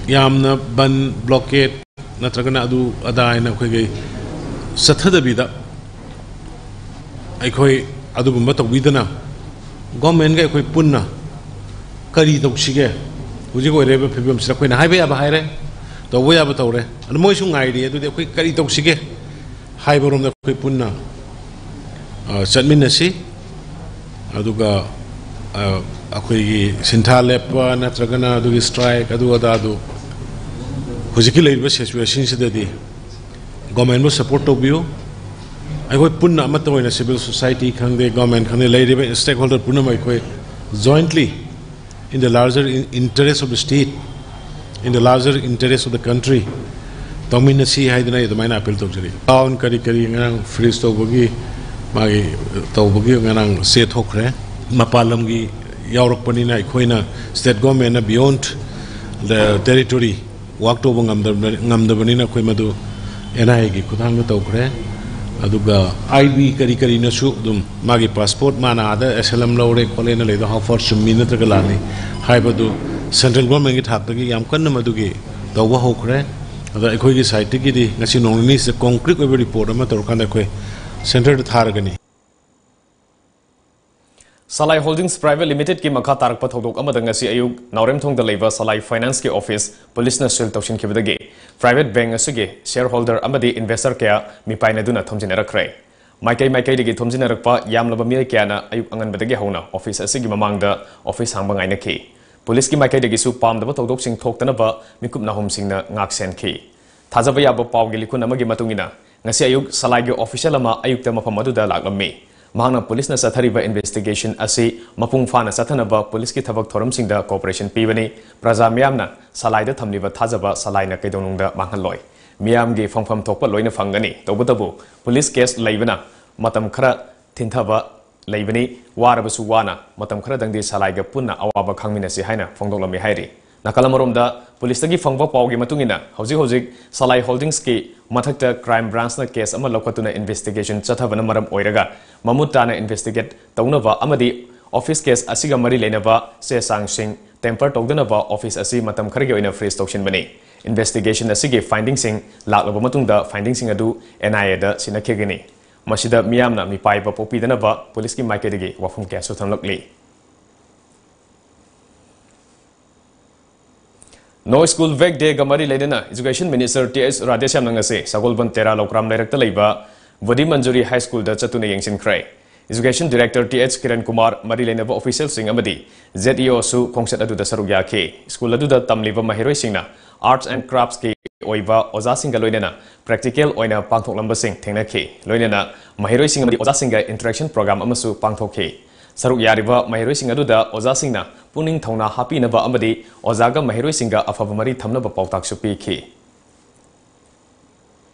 ꯌꯥꯝꯅ ꯕꯟ, blockade ꯅꯠꯇ꯭ꯔꯒꯅ ꯑꯗꯨ ꯑꯗꯥ ꯍꯥꯏꯅ ꯑꯩꯈꯣꯏꯒꯤ ꯆꯠꯊꯗꯕꯤꯗ, ꯑꯩꯈꯣꯏ ꯑꯗꯨꯒꯨꯝꯕ ꯇꯧꯕꯤꯗꯅ governmentꯒ ꯑꯩꯈꯣꯏ ꯄꯨꯟꯅ ꯀꯔꯤ ꯇꯧꯁꯤꯒꯦ? ꯍꯧꯖꯤꯛ ꯑꯣꯏꯔꯤꯕ ꯐꯤꯕꯝꯁꯤꯗ ꯑꯩꯈꯣꯏꯅ ꯍꯥꯏꯕ ꯌꯥꯕ ꯍꯥꯏꯔꯦ, ꯇꯧꯕ ꯌꯥꯕ ꯇꯧꯔꯦ, ꯑꯗꯨ ꯃꯣꯏꯁꯨ ꯉꯥꯏꯔꯤ꯫ ꯑꯗꯨꯗꯤ ꯑꯩꯈꯣꯏ ꯀꯔꯤ ꯇꯧꯁꯤꯒꯦ ꯍꯥꯏꯕꯔꯣꯝꯗ ꯑꯩꯈꯣꯏ ꯄꯨꯟꯅ, ꯑ, ꯆꯠꯃꯤꯟꯅꯁꯤ꯫ ꯑꯗꯨꯒ ꯑ, ꯑꯩꯈꯣꯏꯒꯤ ꯁꯤꯟꯊꯥ ꯂꯦꯞꯄ ꯅꯠꯇ꯭ꯔꯒꯅ ꯑꯗꯨꯒꯤ ꯁ꯭ꯇ꯭ꯔꯥꯏꯛ ꯑꯗꯨ ꯑꯗꯥꯗꯨ ꯍꯧꯖꯤꯛꯀꯤ ꯂꯩꯔꯤꯕ ꯁꯤꯆꯨꯋꯦꯁꯟꯁꯤꯗꯗꯤ ꯒꯣꯔꯃꯦꯟꯕꯨ ꯁꯄꯣꯔꯠ ꯇꯧꯕꯤꯌꯨ꯫ ꯑꯩꯈꯣꯏ ꯄꯨꯟꯅ ꯑꯃꯠꯇ ꯑꯣꯏꯅ ꯁꯤꯚꯤꯜ ꯁꯣꯁꯥꯏꯇꯤ ꯈꯪꯗꯦ, ꯒꯣꯔꯃꯦꯟ ꯈꯪꯗꯦ, ꯂꯩꯔꯤꯕ ꯁ꯭ꯇꯦꯛ ꯍꯣꯜꯗꯔ ꯄꯨꯝꯅꯃꯛ ꯑꯩꯈꯣꯏ jointly in the larger in-, interest of the state, in the larger interest of the country, ꯇꯧꯃꯤꯟꯅꯁꯤ ꯍꯥꯏꯗꯅ ꯑꯩ ꯑꯗꯨꯃꯥꯏꯅ ꯑꯄꯤꯜ ꯇꯧꯖꯔꯤ꯫ ꯇꯥꯎꯟ ꯀꯔꯤ ꯀꯔꯤ ꯉꯔꯥꯡ ꯐ꯭ꯔꯤꯖ ꯇꯧꯕꯒꯤ, ꯃꯥꯒꯤ ꯇꯧꯕꯒꯤ ꯉꯔꯥꯡ ꯆꯦ ꯊꯣꯛꯈ꯭ꯔꯦ꯫ ꯃꯄꯥꯟ ꯂꯝꯒꯤ ꯌꯥꯎꯔꯛꯄꯅꯤꯅ ꯑꯩꯈꯣꯏꯅ ꯁ꯭ꯇꯦꯠ ꯒꯣꯔꯃꯦꯟꯅ beyond the territory ꯋꯥꯛ ꯇꯧꯕ ꯉꯝꯗꯕ-, ꯉꯝꯗꯕꯅꯤꯅ ꯑꯩꯈꯣꯏ ꯃꯗꯨ ꯑꯦꯟ ꯑꯥꯏ ꯑꯦꯒꯤ ꯈꯨꯠꯊꯥꯡꯗ ꯇꯧꯈ꯭ꯔꯦ꯫ ꯑꯗꯨꯒ ꯑꯥꯏ ꯕꯤ ꯀꯔꯤ ꯀꯔꯤꯅꯁꯨ ꯑꯗꯨꯝ ꯃꯥꯒꯤ ꯄꯥꯁꯄꯣꯔꯠ ꯃꯥꯅ ꯑꯥꯗ ꯑꯦꯁꯥꯏꯂꯝ ꯂꯧꯔꯦ ꯈꯣꯠꯂꯦꯅ ꯂꯩꯗꯣ how far ꯆꯨꯝꯃꯤ ꯅꯠꯇ꯭ꯔꯒ ꯂꯥꯜꯂꯤ ꯍꯥꯏꯕꯗꯨ ꯁꯦꯟꯇ꯭ꯔꯦꯜ ꯒꯣꯔꯃꯦꯟꯒꯤ ꯊꯥꯛꯇꯒꯤ ꯌꯥꯝ ꯀꯟꯅ ꯃꯗꯨꯒꯤ ꯇꯧꯕ ꯍꯧꯈ꯭ꯔꯦ꯫ ꯑꯗ ꯑꯩꯈꯣꯏꯒꯤ ꯁꯥꯏꯠꯇꯒꯤꯗꯤ ꯉꯁꯤ ꯅꯣꯡ ꯅꯤꯅꯤꯁꯤꯗ ꯀꯣꯡꯀ꯭ꯔꯤꯠ ꯑꯣꯏꯕ ꯔꯤꯄꯣꯔꯠ ꯑꯃ ꯇꯧꯔꯀꯥꯟꯗ ꯑꯩꯈꯣꯏ ꯁꯦꯟꯇꯔꯗ ꯊꯥꯔꯒꯅꯤ꯫ ꯁꯂꯥꯏ ꯍꯣꯜꯗꯤꯡꯁ ꯄ꯭ꯔꯥꯏꯚꯦꯠ ꯂꯤꯃꯤꯇꯦꯗꯀꯤ ꯃꯈꯥ ꯇꯥꯔꯛꯄ ꯊꯧꯗꯣꯛ ꯑꯃꯗ ꯉꯁꯤ ꯑꯌꯨꯛ ꯅꯥꯎꯔꯦꯝꯊꯣꯡꯗ ꯂꯩꯕ ꯁꯂꯥꯏ ꯐꯥꯏꯅꯥꯟꯁꯀꯤ ꯑꯣꯐꯤꯁ ꯄꯨꯂꯤꯁꯅ ꯁꯤꯜ ꯇꯧꯁꯤꯟꯈꯤꯕꯗꯒꯤ ꯄ꯭ꯔꯥꯏꯚꯦꯠ ꯕꯦꯡꯛ ꯑꯁꯤꯒꯤ ꯁꯤꯌꯔ ꯍꯣꯜꯗꯔ ꯑꯃꯗꯤ ꯏꯟꯚꯦꯁꯇꯔ ꯀꯌꯥ ꯃꯤꯄꯥꯏꯅꯗꯨꯅ ꯊꯣꯝꯖꯤꯟꯅꯔꯛꯈ꯭ꯔꯦ꯫ ꯃꯥꯏꯀꯩ ꯃꯥꯏꯀꯩꯗꯒꯤ ꯊꯣꯝꯖꯤꯟꯅꯔꯛꯄ ꯌꯥꯝꯂꯕ ꯃꯤꯑꯣꯏ ꯀꯌꯥꯅ ꯑꯌꯨꯛ ꯑꯉꯟꯕꯗꯒꯤ ꯍꯧꯅ ꯑꯣꯐꯤꯁ ꯑꯁꯤꯒꯤ ꯃꯃꯥꯡꯗ ꯑꯣꯐꯤꯁ ꯍꯥꯡꯕ ꯉꯥꯏꯅꯈꯤ꯫ ꯄꯨꯂꯤꯁꯀꯤ ꯃꯥꯏꯀꯩꯗꯒꯤꯁꯨ ꯄꯥꯝꯗꯕ ꯊꯧꯗꯣꯛꯁꯤꯡ ꯊꯣꯛꯇꯅꯕ ꯃꯤꯀꯨꯞ ꯅꯥꯍꯨꯝꯁꯤꯡꯅ ꯉꯥꯛ ꯁꯦꯟꯈꯤ꯫ ꯊꯥꯖꯕ ꯌꯥꯕ ꯄꯥꯎꯒꯤ ꯂꯤꯈꯨꯟ ꯑꯃꯒꯤ ꯃꯇꯨꯡ ꯏꯟꯅ, ꯉꯁꯤ ꯑꯌꯨꯛ ꯁꯂꯥꯏꯒꯤ ꯑꯣꯐꯤꯁꯤꯌꯦꯜ ꯑꯃ ꯑꯌꯨꯛꯇ ꯃꯐꯝ ꯑꯗꯨꯗ ꯂꯥꯛꯂꯝꯃꯤ꯫ ꯃꯍꯥꯛꯅ ꯄꯨꯂꯤꯁꯅ ꯆꯠꯊꯔꯤꯕ ꯏꯟꯚꯦꯁꯇꯤꯒꯦꯁꯟ ꯑꯁꯤ ꯃꯄꯨꯡ ꯐꯥꯅ ꯆꯠꯊꯅꯕ ꯄꯨꯂꯤꯁꯀꯤ ꯊꯕꯛ ꯊꯧꯔꯝꯁꯤꯡꯗ ꯀꯣꯑꯣꯄꯔꯦꯁꯟ ꯄꯤꯕꯅꯤ꯫ ꯄ꯭ꯔꯖꯥ ꯃꯤꯌꯥꯝꯅ ꯁꯂꯥꯏꯗ ꯊꯝꯂꯤꯕ ꯊꯥꯖꯕ ꯁꯂꯥꯏꯅ ꯀꯩꯗꯧꯅꯨꯡꯗ ꯃꯥꯡꯍꯜꯂꯣꯏ꯫ ꯃꯤꯌꯥꯝꯒꯤ ꯐꯪꯐꯝ ꯊꯣꯛꯄ ꯂꯣꯏꯅ ꯐꯪꯒꯅꯤ꯫ ꯇꯧꯕꯇꯕꯨ ꯄꯨꯂꯤꯁ ꯀꯦꯁ ꯂꯩꯕꯅ ꯃꯇꯝ ꯈꯔ ꯊꯤꯟꯊꯕ ꯂꯩꯕꯅꯤ꯫ ꯋꯥꯔꯕꯁꯨ ꯋꯥꯅ ꯃꯇꯝ ꯈꯔꯗꯪꯗꯤ ꯁꯂꯥꯏꯒ ꯄꯨꯟꯅ ꯑꯋꯥꯕ ꯈꯥꯡꯃꯤꯟꯅꯁꯤ ꯍꯥꯏꯅ ꯐꯣꯡꯗꯣꯛꯂꯝꯃꯤ ꯍꯥꯏꯔꯤ꯫ ꯅꯥꯀꯜ ꯑꯃꯔꯣꯝꯗ, ꯄꯨꯂꯤꯁꯇꯒꯤ ꯐꯪꯕ ꯄꯥꯎꯒꯤ ꯃꯇꯨꯡ ꯏꯟꯅ, ꯍꯧꯖꯤꯛ ꯍꯧꯖꯤꯛ ꯁꯂꯥꯏ ꯍꯣꯜꯗꯤꯡꯁꯀꯤ ꯃꯊꯛꯇ ꯀ꯭ꯔꯥꯏꯝ ꯕ꯭ꯔꯥꯟꯁꯅ ꯀꯦꯁ ꯑꯃ ꯂꯧꯈꯠꯇꯨꯅ ꯏꯟꯚꯦꯁꯇꯤꯒꯦꯁꯟ ꯆꯠꯊꯕꯅ ꯃꯔꯝ ꯑꯣꯏꯔꯒ, ꯃꯃꯨꯠ ꯇꯥꯅ ꯏꯟꯚꯦꯁꯇꯤꯒꯦꯠ ꯇꯧꯅꯕ ꯑꯃꯗꯤ ꯑꯣꯐꯤꯁ ꯀꯦꯁ ꯑꯁꯤꯒ ꯃꯔꯤ ꯂꯩꯅꯕ ꯆꯦ ꯆꯥꯡꯁꯤꯡ ꯇꯦꯝꯄꯔ ꯇꯧꯗꯅꯕ ꯑꯣꯐꯤꯁ ꯑꯁꯤ ꯃꯇꯝ ꯈꯔꯒꯤ ꯑꯣꯏꯅ ꯐ꯭ꯔꯤꯖ ꯇꯧꯁꯤꯟꯕꯅꯤ꯫ ꯏꯟꯚꯦꯁꯇꯤꯒꯦꯁꯟ ꯑꯁꯤꯒꯤ ꯐꯥꯏꯟꯗꯤꯡꯁꯤꯡ ꯂꯥꯛꯂꯕ ꯃꯇꯨꯡꯗ, ꯐꯥꯏꯟꯗꯤꯡꯁꯤꯡ ꯑꯗꯨ ꯑꯦꯟ ꯑꯥꯏ ꯑꯦꯗ ꯁꯤꯟꯅꯈꯤꯒꯅꯤ꯫ ꯃꯁꯤꯗ ꯃꯤꯌꯥꯝꯅ ꯃꯤꯄꯥꯏꯕ ꯄꯣꯛꯄꯤꯗꯅꯕ ꯄꯨꯂꯤꯁꯀꯤ ꯃꯥꯏꯀꯩꯗꯒꯤ ꯋꯥꯐꯝ ꯀꯌꯥꯁꯨ ꯊꯝꯂꯛꯂꯤ꯫ ꯅꯣ ꯁ꯭ꯀꯨꯜ ꯕꯦꯛ ꯗꯦꯒ ꯃꯔꯤ ꯂꯩꯅꯅ ꯏꯖꯨꯀꯦꯁꯟ ꯃꯤꯅꯤꯁꯇꯔ ꯇꯤ ꯑꯦꯁ ꯔꯥꯙꯦꯁ꯭ꯌꯥꯝꯅ ꯉꯁꯤ ꯁꯒꯣꯜꯕꯟ ꯇꯦꯔꯥ ꯂꯧꯀ꯭ꯔꯥꯝ ꯂꯩꯔꯛꯇ ꯂꯩꯕ ꯕꯣꯗꯤ ꯃꯟꯖꯨꯔꯤ ꯍꯥꯏ ꯁ꯭ꯀꯨꯜꯗ ꯆꯠꯇꯨꯅ ꯌꯦꯡꯁꯤꯟꯈ꯭ꯔꯦ꯫ Education Director T H Kiran Kumar, ꯃꯔꯤ ꯂꯩꯅꯕ officialꯁꯤꯡ ꯑꯃꯗꯤ Z E Oꯁꯨ ꯈꯣꯡꯆꯠ ꯑꯗꯨꯗ ꯁꯔꯨꯛ ꯌꯥꯈꯤ꯫ ꯁ꯭ꯀꯨꯜ ꯑꯗꯨꯗ ꯇꯝꯂꯤꯕ ꯃꯍꯩꯔꯣꯏꯁꯤꯡꯅ Arts and Craftꯀꯤ ꯑꯣꯏꯕ ꯑꯣꯖꯥꯁꯤꯡꯒ ꯂꯣꯏꯅꯅ practical ꯑꯣꯏꯅ ꯄꯥꯡꯊꯣꯛꯂꯝꯕꯁꯤꯡ ꯊꯦꯡꯅꯈꯤ꯫ ꯂꯣꯏꯅꯅ ꯃꯍꯩꯔꯣꯏꯁꯤꯡ ꯑꯃꯗꯤ ꯑꯣꯖꯥꯁꯤꯡꯒ interaction program ꯑꯃꯁꯨ ꯄꯥꯡꯊꯣꯛꯈꯤ꯫ ꯁꯔꯨꯛ ꯌꯥꯔꯤꯕ ꯃꯍꯩꯔꯣꯏꯁꯤꯡ ꯑꯗꯨꯗ ꯑꯣꯖꯥꯁꯤꯡꯅ ꯄꯨꯛꯅꯤꯡ ꯊꯧꯅꯥ ꯍꯥꯞꯄꯤꯅꯕ ꯑꯃꯗꯤ ꯑꯣꯖꯥꯒ ꯃꯍꯩꯔꯣꯏꯁꯤꯡꯒ ꯑꯐꯕ ꯃꯔꯤ ꯊꯝꯅꯕ ꯄꯥꯎꯇꯥꯛꯁꯨ ꯄꯤꯈꯤ꯫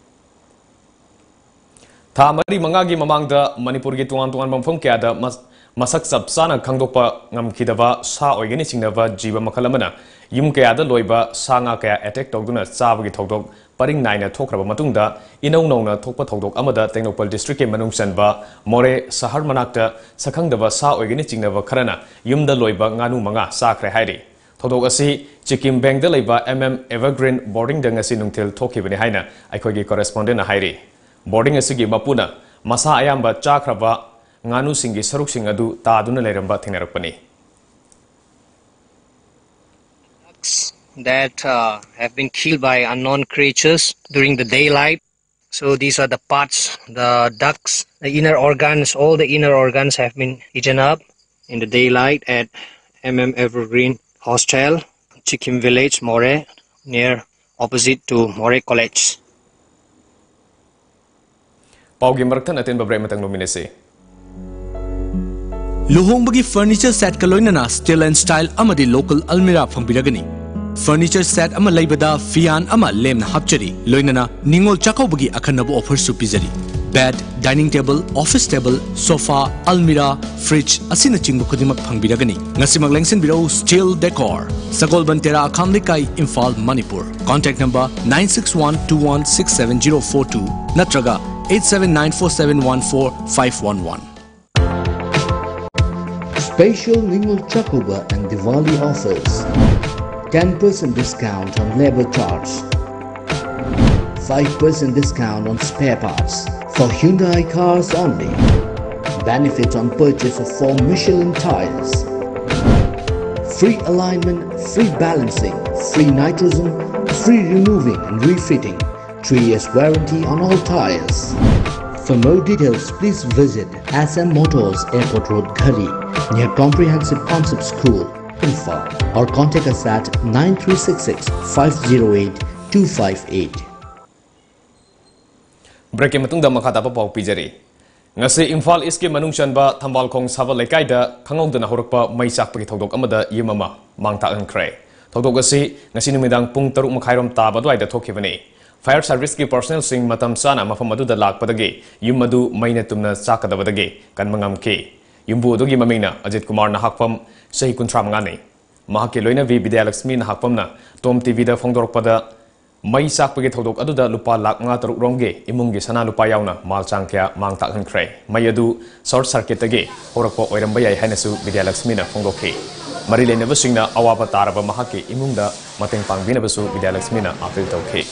ꯊꯥ ꯃꯔꯤ ꯃꯉꯥꯒꯤ ꯃꯃꯥꯡꯗ ꯃꯅꯤꯄꯨꯔꯒꯤ ꯇꯣꯉꯥꯟ ꯇꯣꯉꯥꯟꯕ ꯃꯐꯝ ꯀꯌꯥꯗ ꯃꯁ-, ꯃꯁꯛ ꯆꯞ ꯆꯥꯅ ꯈꯪꯗꯣꯛꯄ ꯉꯝꯈꯤꯗꯕ ꯁꯥ ꯑꯣꯏꯒꯅꯤ ꯆꯤꯡꯅꯕ ꯖꯤꯕ ꯃꯈꯜ ꯑꯃꯅ ꯌꯨꯝ ꯀꯌꯥꯗ ꯂꯣꯏꯕ ꯁꯥ ꯉꯥ ꯀꯌꯥ attack ꯇꯧꯗꯨꯅ ꯆꯥꯕꯒꯤ ꯊꯧꯗꯣꯛ ꯄꯔꯤꯡ ꯅꯥꯏꯅ ꯊꯣꯛꯈ꯭ꯔꯕ ꯃꯇꯨꯡꯗ, ꯏꯅꯧ ꯅꯧꯅ ꯊꯣꯛꯄ ꯊꯧꯗꯣꯛ ꯑꯃꯗ ꯇꯦꯡꯅꯧꯄꯜ districtꯀꯤ ꯃꯅꯨꯡ ꯆꯟꯕ ꯃꯣꯔꯦ ꯁꯍꯔ ꯃꯅꯥꯛꯇ ꯁꯛꯈꯪꯗꯕ ꯁꯥ ꯑꯣꯏꯒꯅꯤ ꯆꯤꯡꯅꯕ ꯈꯔꯅ ꯌꯨꯝꯗ ꯂꯣꯏꯕ ꯉꯥꯅꯨ ꯃꯉꯥ ꯆꯥꯈ꯭ꯔꯦ ꯍꯥꯏꯔꯤ꯫ ꯊꯧꯗꯣꯛ ꯑꯁꯤ ꯆꯤꯀꯤꯝ ꯕꯦꯡꯗ ꯂꯩꯕ M M Evergreen boardingꯗ ꯉꯁꯤ ꯅꯨꯡꯊꯤꯜ ꯊꯣꯛꯈꯤꯕꯅꯤ ꯍꯥꯏꯅ ꯑꯩꯈꯣꯏꯒꯤ correspondentꯅ ꯍꯥꯏꯔꯤ꯫ Boarding ꯑꯁꯤꯒꯤ ꯃꯄꯨꯅ ꯃꯁꯥ ꯑꯌꯥꯝꯕ ꯆꯥꯈ꯭ꯔꯕ ꯉꯥꯅꯨꯁꯤꯡꯒꯤ ꯁꯔꯨꯛꯁꯤꯡ ꯑꯗꯨ ꯇꯥꯗꯨꯅ ꯂꯩꯔꯝꯕ ꯊꯦꯡꯅꯔꯛꯄꯅꯤ꯫ That uh, have been killed by unknown creatures during the daylight. So these are the parts, the ducts, the inner organs, all the inner organs have been eaten up in the daylight at M M Evergreen Hostel, Chikim Village, Moreh, near opposite to Moreh College. ꯄꯥꯎꯒꯤ ꯃꯔꯛꯊꯠꯅ ꯑꯇꯦꯟꯕ break ꯑꯃꯇꯪ ꯂꯧꯃꯤꯟꯅꯁꯤ꯫ ꯂꯨꯍꯣꯡꯕꯒꯤ furniture setꯀ ꯂꯣꯏꯅꯅ steel and style ꯑꯃꯗꯤ local almirah ꯐꯪꯕꯤꯔꯒꯅꯤ꯫ Furniture set ꯑꯃ ꯂꯩꯕꯗ ꯐꯤꯌꯥꯟ ꯑꯃ ꯂꯦꯝꯅ ꯍꯥꯞꯆꯔꯤ, ꯂꯣꯏꯅꯅ ꯅꯤꯉꯣꯜ ꯆꯥꯛꯀꯧꯕꯒꯤ ꯑꯈꯟꯅꯕ offerꯁꯨ ꯄꯤꯖꯔꯤ꯫ Bed, dining table, office table, sofa, almirah, fridge ꯑꯁꯤꯅꯆꯤꯡꯕ ꯈꯨꯗꯤꯡꯃꯛ ꯐꯪꯕꯤꯔꯒꯅꯤ꯫ ꯉꯁꯤꯃꯛ ꯂꯦꯡꯁꯤꯟꯕꯤꯔꯛꯎ Steel Decor, ꯁꯒꯣꯜꯕꯟ ꯇꯦꯔꯥ, ꯑꯈꯥꯝ ꯂꯩꯀꯥꯏ, Imphal, Manipur. Contact number nine six one two one six seven zero four two ꯅꯠꯇ꯭ꯔꯒ eight seven nine four seven one four five one one. Special Ningol Chakuba and Diwali offers. Ten percent discount on labor charge. Five percent discount on spare parts. For Hyundai cars only. Benefit on purchase of four Michelin tires. Free alignment, free balancing, free nitrogen, free removing and refitting. Three years warranty on all tires. For more details, please visit S M Motors, Airport Road, Ghari, near Comprehensive Concept School, Imphal, or contact us at nine three six six five zero eight two five eight. Breakꯀꯤ ꯃꯇꯨꯡꯗ ꯃꯈꯥ ꯇꯥꯕ ꯄꯥꯎ ꯄꯤꯖꯔꯤ꯫ ꯉꯁꯤ ꯏꯝꯐꯥꯜ ꯏꯁꯀꯤ ꯃꯅꯨꯡ ꯆꯟꯕ ꯊꯝꯕꯥꯜꯈꯣꯡ ꯁꯥꯕ ꯂꯩꯀꯥꯏꯗ ꯈꯪꯍꯧꯗꯅ ꯍꯧꯔꯛꯄ ꯃꯩ ꯆꯥꯛꯄꯒꯤ ꯊꯧꯗꯣꯛ ꯑꯃꯗ ꯌꯨꯝ ꯑꯃ ꯃꯥꯡ ꯇꯥꯛꯍꯟꯈ꯭ꯔꯦ꯫ ꯊꯧꯗꯣꯛ ꯑꯁꯤ ꯉꯁꯤ ꯅꯨꯃꯤꯗꯥꯡ ꯄꯨꯡ ꯇꯔꯨꯛ ꯃꯈꯥꯏꯔꯣꯝ ꯇꯥꯕ ꯑꯗꯨꯋꯥꯏꯗ ꯊꯣꯛꯈꯤꯕꯅꯤ꯫ Fire Serviceꯀꯤ personnelꯁꯤꯡ ꯃꯇꯝ ꯆꯥꯅ ꯃꯐꯝ ꯑꯗꯨꯗ ꯂꯥꯛꯄꯗꯒꯤ ꯌꯨꯝ ꯑꯗꯨ ꯃꯩꯅ ꯇꯨꯝꯅ ꯆꯥꯛꯀꯗꯕꯗꯒꯤ ꯀꯟꯕ ꯉꯝꯈꯤ꯫ ꯌꯨꯝꯕꯨ ꯑꯗꯨꯒꯤ ꯃꯃꯤꯡꯅ ꯑꯖꯤꯠ ꯀꯨꯃꯥꯔ ꯅꯍꯥꯛꯄꯝ, ꯆꯍꯤ ꯀꯨꯟꯊ꯭ꯔꯥ ꯃꯉꯥꯅꯤ꯫ ꯃꯍꯥꯛꯀꯤ ꯂꯣꯏꯅꯕꯤ ꯕꯤꯗ꯭ꯌꯥꯂꯛꯁꯃꯤ ꯅꯍꯥꯛꯄꯝꯅ ꯇꯣꯝ ꯇꯤꯚꯤꯗ ꯐꯣꯡꯗꯣꯔꯛꯄꯗ, ꯃꯩ ꯆꯥꯛꯄꯒꯤ ꯊꯧꯗꯣꯛ ꯑꯗꯨꯗ ꯂꯨꯄꯥ ꯂꯥꯈ ꯃꯉꯥ ꯇꯔꯨꯛ ꯔꯣꯝꯒꯤ ꯏꯃꯨꯡꯒꯤ ꯁꯅꯥ ꯂꯨꯄꯥ ꯌꯥꯎꯅ ꯃꯥꯜ ꯆꯥꯡ ꯀꯌꯥ ꯃꯥꯡ ꯇꯥꯛꯍꯟꯈ꯭ꯔꯦ꯫ ꯃꯩ ꯑꯗꯨ short circuitꯇꯒꯤ ꯍꯧꯔꯛꯄ ꯑꯣꯏꯔꯝꯕ ꯌꯥꯏ ꯍꯥꯏꯅꯁꯨ ꯕꯤꯗ꯭ꯌꯥꯂꯛꯁꯃꯤꯅ ꯐꯣꯡꯗꯣꯛꯈꯤ꯫ ꯃꯔꯤ ꯂꯩꯅꯕꯁꯤꯡꯅ ꯑꯋꯥꯕ ꯇꯥꯔꯕ ꯃꯍꯥꯛꯀꯤ ꯏꯃꯨꯡꯗ ꯃꯇꯦꯡ ꯄꯥꯡꯕꯤꯅꯕꯁꯨ ꯕꯤꯗ꯭ꯌꯥꯂꯛꯁꯃꯤꯅ appeal ꯇꯧꯈꯤ꯫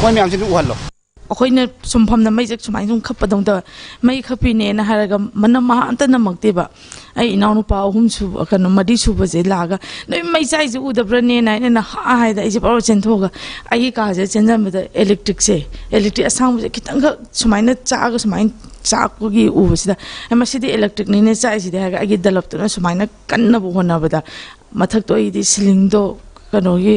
ꯃꯣꯏ ꯃꯌꯥꯝꯁꯤꯗꯤ ꯎꯍꯜꯂꯣ꯫ ꯑꯩꯈꯣꯏꯅ ꯁꯨꯝ ꯐꯝꯅ ꯃꯩꯁꯦ ꯁꯨꯃꯥꯏꯅ ꯁꯨꯝ ꯈꯞꯄꯗꯧꯅ ꯇꯧꯋꯦ꯫ ꯃꯩ ꯈꯞꯄꯤꯅꯦꯅ ꯍꯥꯏꯔꯒ ꯃꯅꯝ ꯃꯍꯥ ꯑꯝꯇ ꯅꯝꯃꯛꯇꯦꯕ꯫ ꯑꯩ ꯏꯅꯥꯎꯅꯨꯄꯥ ꯑꯍꯨꯝ ꯁꯨꯕ, ꯀꯩꯅꯣ, ꯃꯔꯤ ꯁꯨꯕꯁꯦ ꯂꯥꯛꯑꯒ, "ꯅꯣꯏ ꯃꯩ ꯆꯥꯛꯏꯁꯦ ꯎꯗꯕ꯭ꯔꯅꯦꯅ?" ꯑꯩꯅ ꯅꯍꯥ ꯍꯥꯏꯗ ꯑꯩꯁꯦ ꯄꯨꯔꯥ ꯆꯦꯟꯊꯣꯛꯑꯒ ꯑꯩꯒꯤ ꯀꯥꯁꯦ ꯆꯦꯟꯖꯟꯕꯗ electricꯁꯦ, electric ꯑꯁꯥꯡꯕꯁꯦ ꯈꯤꯇꯪꯈꯛ ꯁꯨꯃꯥꯏꯅ ꯆꯥꯛꯑꯒ ꯁꯨꯃꯥꯏꯅ ꯆꯥꯛꯄꯒꯤ ꯎꯕꯁꯤꯗ, "ꯑꯦ, ꯃꯁꯤꯗꯤ electricꯅꯤꯅꯦ ꯆꯥꯛꯏꯁꯤꯗꯤ" ꯍꯥꯏꯔꯒ ꯑꯩꯒꯤ ꯗꯂꯞꯇꯨꯅ ꯁꯨꯃꯥꯏꯅ ꯀꯟꯅꯕ ꯍꯣꯠꯅꯕꯗ ꯃꯊꯛꯇꯣ ꯑꯩꯗꯤ ceilingꯗꯣ ꯀꯩꯅꯣꯒꯤ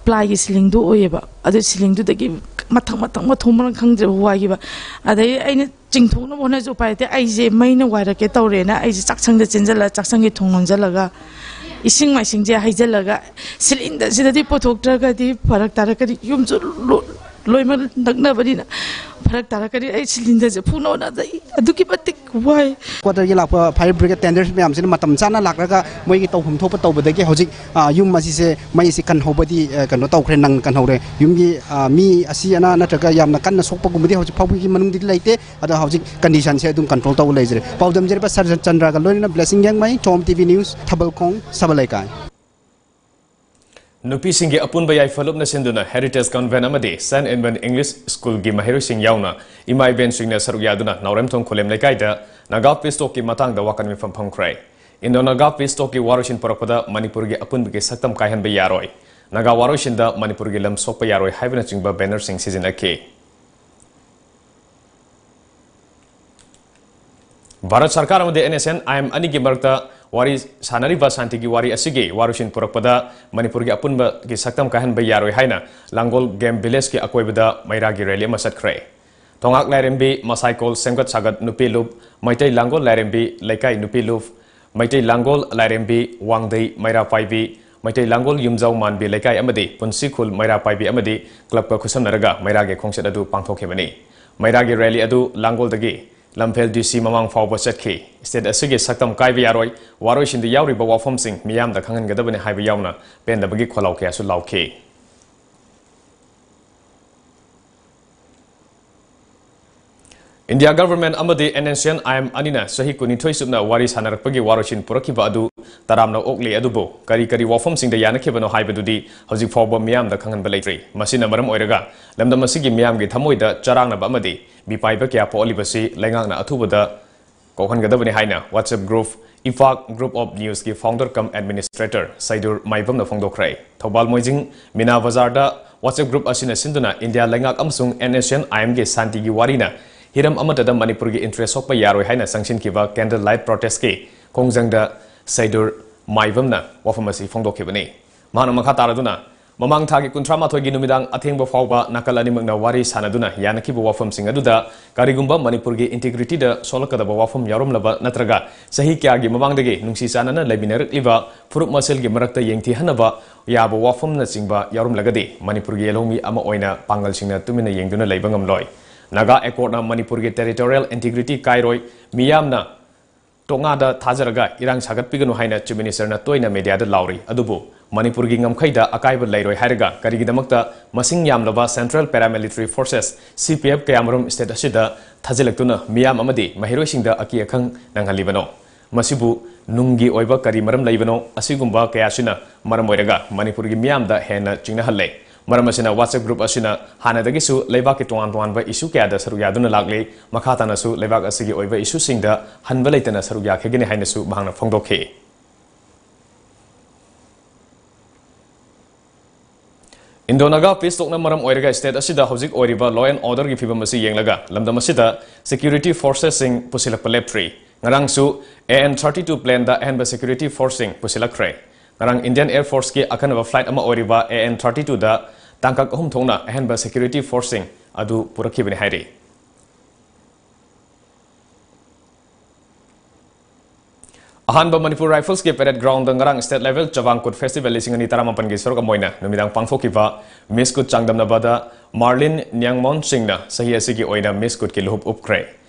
plyꯒꯤ ceilingꯗꯣ ꯑꯣꯏꯌꯦꯕ꯫ ꯑꯗꯨ ceilingꯗꯨꯗꯒꯤ ꯃꯊꯪ ꯃꯊꯪ ꯃꯊꯣꯡ ꯃꯔꯝ ꯈꯪꯗ꯭ꯔꯦꯕ ꯋꯥꯏꯈꯤꯕ꯫ ꯑꯗꯩ ꯑꯩꯅ ꯆꯤꯡꯊꯣꯛꯅꯕ ꯍꯣꯠꯅꯔꯁꯨ ꯎꯄꯥꯏ ꯂꯩꯇꯦ꯫ ꯑꯩꯁꯦ ꯃꯩꯅ ꯋꯥꯏꯔꯛꯀꯦ ꯇꯧꯔꯦꯅ ꯑꯩꯁꯦ ꯆꯥꯛꯁꯪꯗ ꯆꯦꯟꯖꯜꯂ ꯆꯥꯛꯁꯪꯒꯤ ꯊꯣꯡ ꯂꯣꯟꯖꯜꯂꯒ ꯏꯁꯤꯡ ꯃꯥꯏꯁꯤꯡꯁꯦ ꯍꯩꯖꯜꯂꯒ cylinderꯁꯤꯗꯗꯤ ꯄꯨꯊꯣꯛꯇ꯭ꯔꯒꯗꯤ ꯐꯔꯛ ꯇꯥꯔꯛꯀꯅꯤ꯫ ꯌꯨꯝꯁꯨ ꯂꯣ-, ꯂꯣꯏꯅꯃꯛ ꯅꯛꯅꯕꯅꯤꯅ ꯐꯔꯛ ꯇꯥꯔꯛꯀꯅꯤ꯫ ꯑꯩ ꯁꯤꯂꯤꯟꯗꯔꯁꯦ ꯐꯨꯅꯕ ꯍꯣꯠꯅꯕꯗ ꯑꯩ ꯑꯗꯨꯛꯀꯤ ꯃꯇꯤꯛ ꯋꯥꯏ꯫ ꯀ꯭ꯋꯥꯇꯔꯒꯤ ꯂꯥꯛꯄ ꯐꯥꯌꯔ ꯕ꯭ꯔꯤꯒꯦꯗ ꯇꯦꯟꯗꯔꯁ ꯃꯌꯥꯝꯁꯤꯅ ꯃꯇꯝ ꯆꯥꯅ ꯂꯥꯛꯂꯒ ꯃꯣꯏꯒꯤ ꯇꯧꯐꯝ ꯊꯣꯛꯄ ꯇꯧꯕꯗꯒꯤ ꯍꯧꯖꯤꯛ, ꯑ, ꯌꯨꯝ ꯑꯁꯤꯁꯦ ꯃꯩ ꯑꯁꯤ ꯀꯟꯍꯧꯕꯗꯤ, ꯑ, ꯀꯩꯅꯣ ꯇꯧꯈ꯭ꯔꯦ, ꯅꯪ ꯀꯟꯍꯧꯔꯦ꯫ ꯌꯨꯝꯒꯤ, ꯑ, ꯃꯤ ꯑꯁꯤ ꯑꯅꯥ ꯅꯠꯇ꯭ꯔꯒ ꯌꯥꯝꯅ ꯀꯟꯅ ꯁꯣꯛꯄꯒꯨꯝꯕꯗꯤ ꯍꯧꯖꯤꯛ ꯐꯥꯎꯕꯒꯤ ꯃꯅꯨꯡꯗꯗꯤ ꯂꯩꯇꯦ꯫ ꯑꯗꯣ ꯍꯧꯖꯤꯛ ꯀꯟꯗꯤꯁꯟꯁꯦ ꯑꯗꯨꯝ ꯀꯟꯇ꯭ꯔꯣꯜ ꯇꯧꯕ ꯂꯩꯖꯔꯦ꯫ ꯄꯥꯎꯗꯝꯖꯔꯤꯕ ꯁꯔ ꯆꯟꯗ꯭ꯔꯒ ꯂꯣꯏꯅꯅ ꯕ꯭ꯂꯦꯁꯤꯡ ꯌꯦꯡꯃꯩ, ꯊꯣꯝ ꯇꯤ ꯚꯤ ꯅ꯭ꯌꯨꯁ, ꯊꯥꯕꯜꯈꯣꯡ, ꯁꯕꯜ ꯂꯩꯀꯥꯏ꯫ ꯅꯨꯄꯤꯁꯤꯡꯒꯤ ꯑꯄꯨꯟꯕ ꯌꯥꯏꯐ ꯂꯨꯞꯅ ꯁꯤꯟꯗꯨꯅ Heritage Convent ꯑꯃꯗꯤ Saint Edmund English Schoolꯒꯤ ꯃꯍꯩꯔꯣꯏꯁꯤꯡ ꯌꯥꯎꯅ ꯏꯃꯥ ꯏꯕꯦꯟꯁꯤꯡꯅ ꯁꯔꯨꯛ ꯌꯥꯗꯨꯅ ꯅꯥꯎꯔꯦꯝꯊꯣꯡ ꯈꯨꯂꯦꯝ ꯂꯩꯀꯥꯏꯗ ꯅꯥꯒꯥ Peace Talkꯀꯤ ꯃꯇꯥꯡꯗ ꯋꯥꯀꯠ ꯃꯤꯐꯝ ꯐꯝꯈ꯭ꯔꯦ꯫ Indo-Naga Peace Talkꯀꯤ ꯋꯥꯔꯣꯏꯁꯤꯟ ꯄꯨꯔꯛꯄꯗ ꯃꯅꯤꯄꯨꯔꯒꯤ ꯑꯄꯨꯟꯕꯒꯤ ꯁꯛꯇꯝ ꯀꯥꯏꯍꯟꯕ ꯌꯥꯔꯣꯏ, ꯅꯥꯒꯥ ꯋꯥꯔꯣꯏꯁꯤꯟꯗ ꯃꯅꯤꯄꯨꯔꯒꯤ ꯂꯝ ꯁꯣꯛꯄ ꯌꯥꯔꯣꯏ ꯍꯥꯏꯕꯅꯆꯤꯡꯕ bannerꯁꯤꯡ ꯁꯤꯖꯤꯟꯅꯈꯤ꯫ ꯚꯥꯔꯠ ꯁꯔꯀꯥꯔ ꯑꯃꯗꯤ NSCN-IM ꯑꯅꯤꯒꯤ ꯃꯔꯛꯇ ꯋꯥꯔꯤ ꯁꯥꯟꯅꯔꯤꯕ ꯁꯥꯟꯇꯤꯒꯤ ꯋꯥꯔꯤ ꯑꯁꯤꯒꯤ ꯋꯥꯔꯣꯏꯁꯤꯟ ꯄꯨꯔꯛꯄꯗ ꯃꯅꯤꯄꯨꯔꯒꯤ ꯑꯄꯨꯟꯕꯒꯤ ꯁꯛꯇꯝ ꯀꯥꯏꯍꯟꯕ ꯌꯥꯔꯣꯏ ꯍꯥꯏꯅ ꯂꯥꯡꯒꯣꯜ game villageꯀꯤ ꯑꯀꯣꯏꯕꯗ ꯃꯩꯔꯥꯒꯤ rally ꯑꯃ ꯆꯠꯈ꯭ꯔꯦ꯫ ꯊꯣꯉꯥꯛ ꯂꯥꯏꯔꯦꯝꯕꯤ, ꯃꯁꯥꯏꯀꯣꯜ ꯁꯦꯝꯒꯠ ꯁꯥꯒꯠ ꯅꯨꯄꯤ ꯂꯨꯞ, ꯃꯩꯇꯩ ꯂꯥꯡꯒꯣꯜ ꯂꯥꯏꯔꯦꯝꯕꯤ ꯂꯩꯀꯥꯏ ꯅꯨꯄꯤ ꯂꯨꯞ, ꯃꯩꯇꯩ ꯂꯥꯡꯒꯣꯜ ꯂꯥꯏꯔꯦꯝꯕꯤ ꯋꯥꯡꯗꯩ ꯃꯩꯔꯥ ꯄꯥꯏꯕꯤ, ꯃꯩꯇꯩ ꯂꯥꯡꯒꯣꯜ ꯌꯨꯝꯖꯥꯎ ꯃꯥꯟꯕꯤ ꯂꯩꯀꯥꯏ ꯑꯃꯗꯤ ꯄꯨꯟꯁꯤꯈꯨꯜ ꯃꯩꯔꯥ ꯄꯥꯏꯕꯤ ꯑꯃꯗꯤ clubꯀ ꯈꯨꯠꯁꯝꯅꯔꯒ ꯃꯩꯔꯥꯒꯤ ꯈꯣꯡꯆꯠ ꯑꯗꯨ ꯄꯥꯡꯊꯣꯛꯈꯤꯕꯅꯤ꯫ ꯃꯩꯔꯥꯒꯤ rally ꯑꯗꯨ ꯂꯥꯡꯒꯣꯜꯗꯒꯤ ꯂꯝꯐꯦꯜ DC ꯃꯃꯥꯡ ꯐꯥꯎꯕ ꯆꯠꯈꯤ꯫ State ꯑꯁꯤꯒꯤ ꯁꯛꯇꯝ ꯀꯥꯏꯕ ꯌꯥꯔꯣꯏ, ꯋꯥꯔꯣꯏꯁꯤꯟꯗ ꯌꯥꯎꯔꯤꯕ ꯋꯥꯐꯝꯁꯤꯡ ꯃꯤꯌꯥꯝꯗ ꯈꯪꯍꯟꯒꯗꯕꯅꯤ ꯍꯥꯏꯕ ꯌꯥꯎꯅ ꯄꯦꯟꯗꯕꯒꯤ ꯈꯣꯜꯂꯥꯎ ꯀꯌꯥꯁꯨ ꯂꯥꯎꯈꯤ꯫ India government ꯑꯃꯗꯤ NSCN-IM ꯑꯅꯤꯅ ꯆꯍꯤ ꯀꯨꯟꯅꯤꯊꯣꯏ ꯆꯨꯞꯅ ꯋꯥꯔꯤ ꯁꯥꯟꯅꯔꯛꯄꯒꯤ ꯋꯥꯔꯣꯏꯁꯤꯟ ꯄꯨꯔꯛꯈꯤꯕ ꯑꯗꯨ ꯇꯔꯥꯝꯅ ꯑꯣꯛꯂꯤ, ꯑꯗꯨꯕꯨ ꯀꯔꯤ ꯀꯔꯤ ꯋꯥꯐꯝꯁꯤꯡꯗ ꯌꯥꯅꯈꯤꯕꯅꯣ ꯍꯥꯏꯕꯗꯨꯗꯤ ꯍꯧꯖꯤꯛ ꯐꯥꯎꯕ ꯃꯤꯌꯥꯝꯗ ꯈꯪꯍꯟꯕ ꯂꯩꯇ꯭ꯔꯤ꯫ ꯃꯁꯤꯅ ꯃꯔꯝ ꯑꯣꯏꯔꯒ ꯂꯝꯗꯝ ꯑꯁꯤꯒꯤ ꯃꯤꯌꯥꯝꯒꯤ ꯊꯃꯣꯏꯗ ꯆꯔꯥꯡꯅꯕ ꯑꯃꯗꯤ ꯃꯤꯄꯥꯏꯕ ꯀꯌꯥ ꯄꯣꯛꯍꯜꯂꯤꯕꯁꯤ ꯂꯩꯉꯥꯛꯅ ꯑꯊꯨꯕꯗ ꯀꯣꯛꯍꯟꯒꯗꯕꯅꯤ ꯍꯥꯏꯅ WhatsApp group, Ifak Group of Newsꯀꯤ founder cum administrator ꯁꯩꯗꯨꯔ ꯃꯥꯏꯕꯝꯅ ꯐꯣꯡꯗꯣꯛꯈ꯭ꯔꯦ꯫ Thoubal ꯃꯣꯏꯖꯤꯡ ꯃꯤꯅꯥ ꯕꯖꯥꯔꯗ WhatsApp group ꯑꯁꯤꯅ ꯁꯤꯟꯗꯨꯅ ꯏꯟꯗꯤꯌꯥ ꯂꯩꯉꯥꯛ ꯑꯃꯁꯨꯡ NSCN-IMꯒꯤ ꯁꯥꯟꯇꯤꯒꯤ ꯋꯥꯔꯤꯅ ꯍꯤꯔꯝ ꯑꯃꯠꯇꯗ ꯃꯅꯤꯄꯨꯔꯒꯤ interest ꯁꯣꯛꯄ ꯌꯥꯔꯣꯏ ꯍꯥꯏꯅ ꯆꯪꯁꯤꯟꯈꯤꯕ candle light protestꯀꯤ ꯈꯣꯡꯖꯪꯗ ꯁꯩꯗꯨꯔ ꯃꯥꯏꯕꯝꯅ ꯋꯥꯐꯝ ꯑꯁꯤ ꯐꯣꯡꯗꯣꯛꯈꯤꯕꯅꯤ꯫ ꯃꯍꯥꯛꯅ ꯃꯈꯥ ꯇꯥꯔꯗꯨꯅ, ꯃꯃꯥꯡ ꯊꯥꯒꯤ ꯀꯨꯟꯊ꯭ꯔꯥ ꯃꯥꯊꯣꯏꯒꯤ ꯅꯨꯃꯤꯗꯥꯡ ꯑꯊꯦꯡꯕ ꯐꯥꯎꯕ ꯅꯥꯀꯜ ꯑꯅꯤꯃꯛꯅ ꯋꯥꯔꯤ ꯁꯥꯟꯅꯗꯨꯅ ꯌꯥꯅꯈꯤꯕ ꯋꯥꯐꯝꯁꯤꯡ ꯑꯗꯨꯗ ꯀꯔꯤꯒꯨꯝꯕ ꯃꯅꯤꯄꯨꯔꯒꯤ integrityꯗ ꯁꯣꯛꯂꯛꯀꯗꯕ ꯋꯥꯐꯝ ꯌꯥꯎꯔꯝꯂꯕ ꯅꯠꯇ꯭ꯔꯒ ꯆꯍꯤ ꯀꯌꯥꯒꯤ ꯃꯃꯥꯡꯗꯒꯤ ꯅꯨꯡꯁꯤ ꯆꯥꯟꯅꯅ ꯂꯩꯃꯤꯟꯅꯔꯛꯂꯤꯕ ꯐꯨꯔꯨꯞ ꯃꯁꯦꯜꯒꯤ ꯃꯔꯛꯇ ꯌꯦꯡꯊꯤꯍꯟꯅꯕ ꯌꯥꯕ ꯋꯥꯐꯝꯅꯆꯤꯡꯕ ꯌꯥꯎꯔꯝꯂꯒꯗꯤ ꯃꯅꯤꯄꯨꯔꯒꯤ ꯌꯦꯜꯍꯧꯃꯤ ꯑꯃ ꯑꯣꯏꯅ ꯄꯥꯡꯒꯜꯁꯤꯡꯅ ꯇꯨꯃꯤꯟꯅ ꯌꯦꯡꯗꯨꯅ ꯂꯩꯕ ꯉꯝꯂꯣꯏ꯫ ꯅꯥꯒꯥ ꯑꯦꯀꯣꯔꯗꯅ ꯃꯅꯤꯄꯨꯔꯒꯤ territorial integrity ꯀꯥꯏꯔꯣꯏ, ꯃꯤꯌꯥꯝꯅ ꯇꯣꯉꯥꯟꯗ ꯊꯥꯖꯔꯒ ꯏꯔꯥꯡ ꯁꯥꯒꯠꯄꯤꯒꯅꯨ ꯍꯥꯏꯅ Chief Ministerꯅ ꯇꯣꯏꯅ mediaꯗ ꯂꯥꯎꯔꯤ꯫ ꯑꯗꯨꯕꯨ ꯃꯅꯤꯄꯨꯔꯒꯤ ꯉꯝꯈꯩꯗ ꯑꯀꯥꯏꯕ ꯂꯩꯔꯣꯏ ꯍꯥꯏꯔꯒ ꯀꯔꯤꯒꯤꯗꯃꯛꯇ ꯃꯁꯤꯡ ꯌꯥꯝꯂꯕ Central Paramilitary Forces, CPF, ꯀꯌꯥꯃꯔꯨꯝ state ꯑꯁꯤꯗ ꯊꯥꯖꯤꯜꯂꯛꯇꯨꯅ ꯃꯤꯌꯥꯝ ꯑꯃꯗꯤ ꯃꯍꯩꯔꯣꯏꯁꯤꯡꯗ ꯑꯀꯤ ꯑꯈꯪ ꯅꯪꯍꯜꯂꯤꯕꯅꯣ? ꯃꯁꯤꯕꯨ ꯅꯨꯡꯒꯤ ꯑꯣꯏꯕ ꯀꯔꯤ ꯃꯔꯝ ꯂꯩꯕꯅꯣ? ꯑꯁꯤꯒꯨꯝꯕ ꯀꯌꯥꯁꯤꯅ ꯃꯔꯝ ꯑꯣꯏꯔꯒ ꯃꯅꯤꯄꯨꯔꯒꯤ ꯃꯤꯌꯥꯝꯗ ꯍꯦꯟꯅ ꯆꯤꯡꯅꯍꯜꯂꯦ꯫ ꯃꯔꯝ ꯑꯁꯤꯅ WhatsApp group ꯑꯁꯤꯅ ꯍꯥꯟꯅꯗꯒꯤꯁꯨ ꯂꯩꯕꯥꯛꯀꯤ ꯇꯣꯉꯥꯟ ꯇꯣꯉꯥꯟꯕ issue ꯀꯌꯥꯗ ꯁꯔꯨꯛ ꯌꯥꯗꯨꯅ ꯂꯥꯛꯂꯤ꯫ ꯃꯈꯥ ꯇꯥꯅꯁꯨ ꯂꯩꯕꯥꯛ ꯑꯁꯤꯒꯤ ꯑꯣꯏꯕ issueꯁꯤꯡꯗ ꯍꯟꯕ ꯂꯩꯇꯅ ꯁꯔꯨꯛ ꯌꯥꯈꯤꯒꯅꯤ ꯍꯥꯏꯅꯁꯨ ꯃꯍꯥꯛꯅ ꯐꯣꯡꯗꯣꯛꯈꯤ꯫ Indo-Naga peace talkꯅ ꯃꯔꯝ ꯑꯣꯏꯔꯒ state ꯑꯁꯤꯗ ꯍꯧꯖꯤꯛ ꯑꯣꯏꯔꯤꯕ law and orderꯒꯤ ꯐꯤꯕꯝ ꯑꯁꯤ ꯌꯦꯡꯂꯒ ꯂꯝꯗꯝ ꯑꯁꯤꯗ security forcesꯁꯤꯡ ꯄꯨꯁꯤꯜꯂꯛꯄ ꯂꯦꯞꯇ꯭ꯔꯤ꯫ ꯉꯔꯥꯡꯁꯨ AN thirty two planeꯗ ꯑꯍꯦꯟꯕ security forceꯁꯤꯡ ꯄꯨꯁꯤꯜꯂꯛꯈ꯭ꯔꯦ꯫ ꯉꯔꯥꯡ Indian Air Forceꯀꯤ ꯑꯈꯟꯅꯕ flight ꯑꯃ ꯑꯣꯏꯔꯤꯕ AN thirty twoꯗ ꯇꯥꯡꯀꯛ ꯑꯍꯨꯝ ꯊꯣꯛꯅ ꯑꯍꯦꯟꯕ security forceꯁꯤꯡ ꯑꯗꯨ ꯄꯨꯔꯛꯈꯤꯕꯅꯤ ꯍꯥꯏꯔꯤ꯫ ꯑꯍꯥꯟꯕ Manipur Riflesꯀꯤ parade groundꯗ ꯉꯔꯥꯡ state level ꯆꯕꯥꯡꯀꯨꯠ festival ꯂꯤꯁꯤꯡ ꯑꯅꯤ ꯇꯔꯥꯃꯥꯄꯟꯒꯤ ꯁꯔꯨꯛ ꯑꯃ ꯑꯣꯏꯅ ꯅꯨꯃꯤꯗꯥꯡ ꯄꯥꯡꯊꯣꯛꯈꯤꯕ Miss Good ꯆꯥꯡꯗꯝꯅꯕꯗ Marlin Nyangmon Singhꯅ ꯆꯍꯤ ꯑꯁꯤꯒꯤ ꯑꯣꯏꯅ Miss Goodꯀꯤ ꯂꯨꯍꯨꯞ ꯎꯞꯈ꯭ꯔꯦ꯫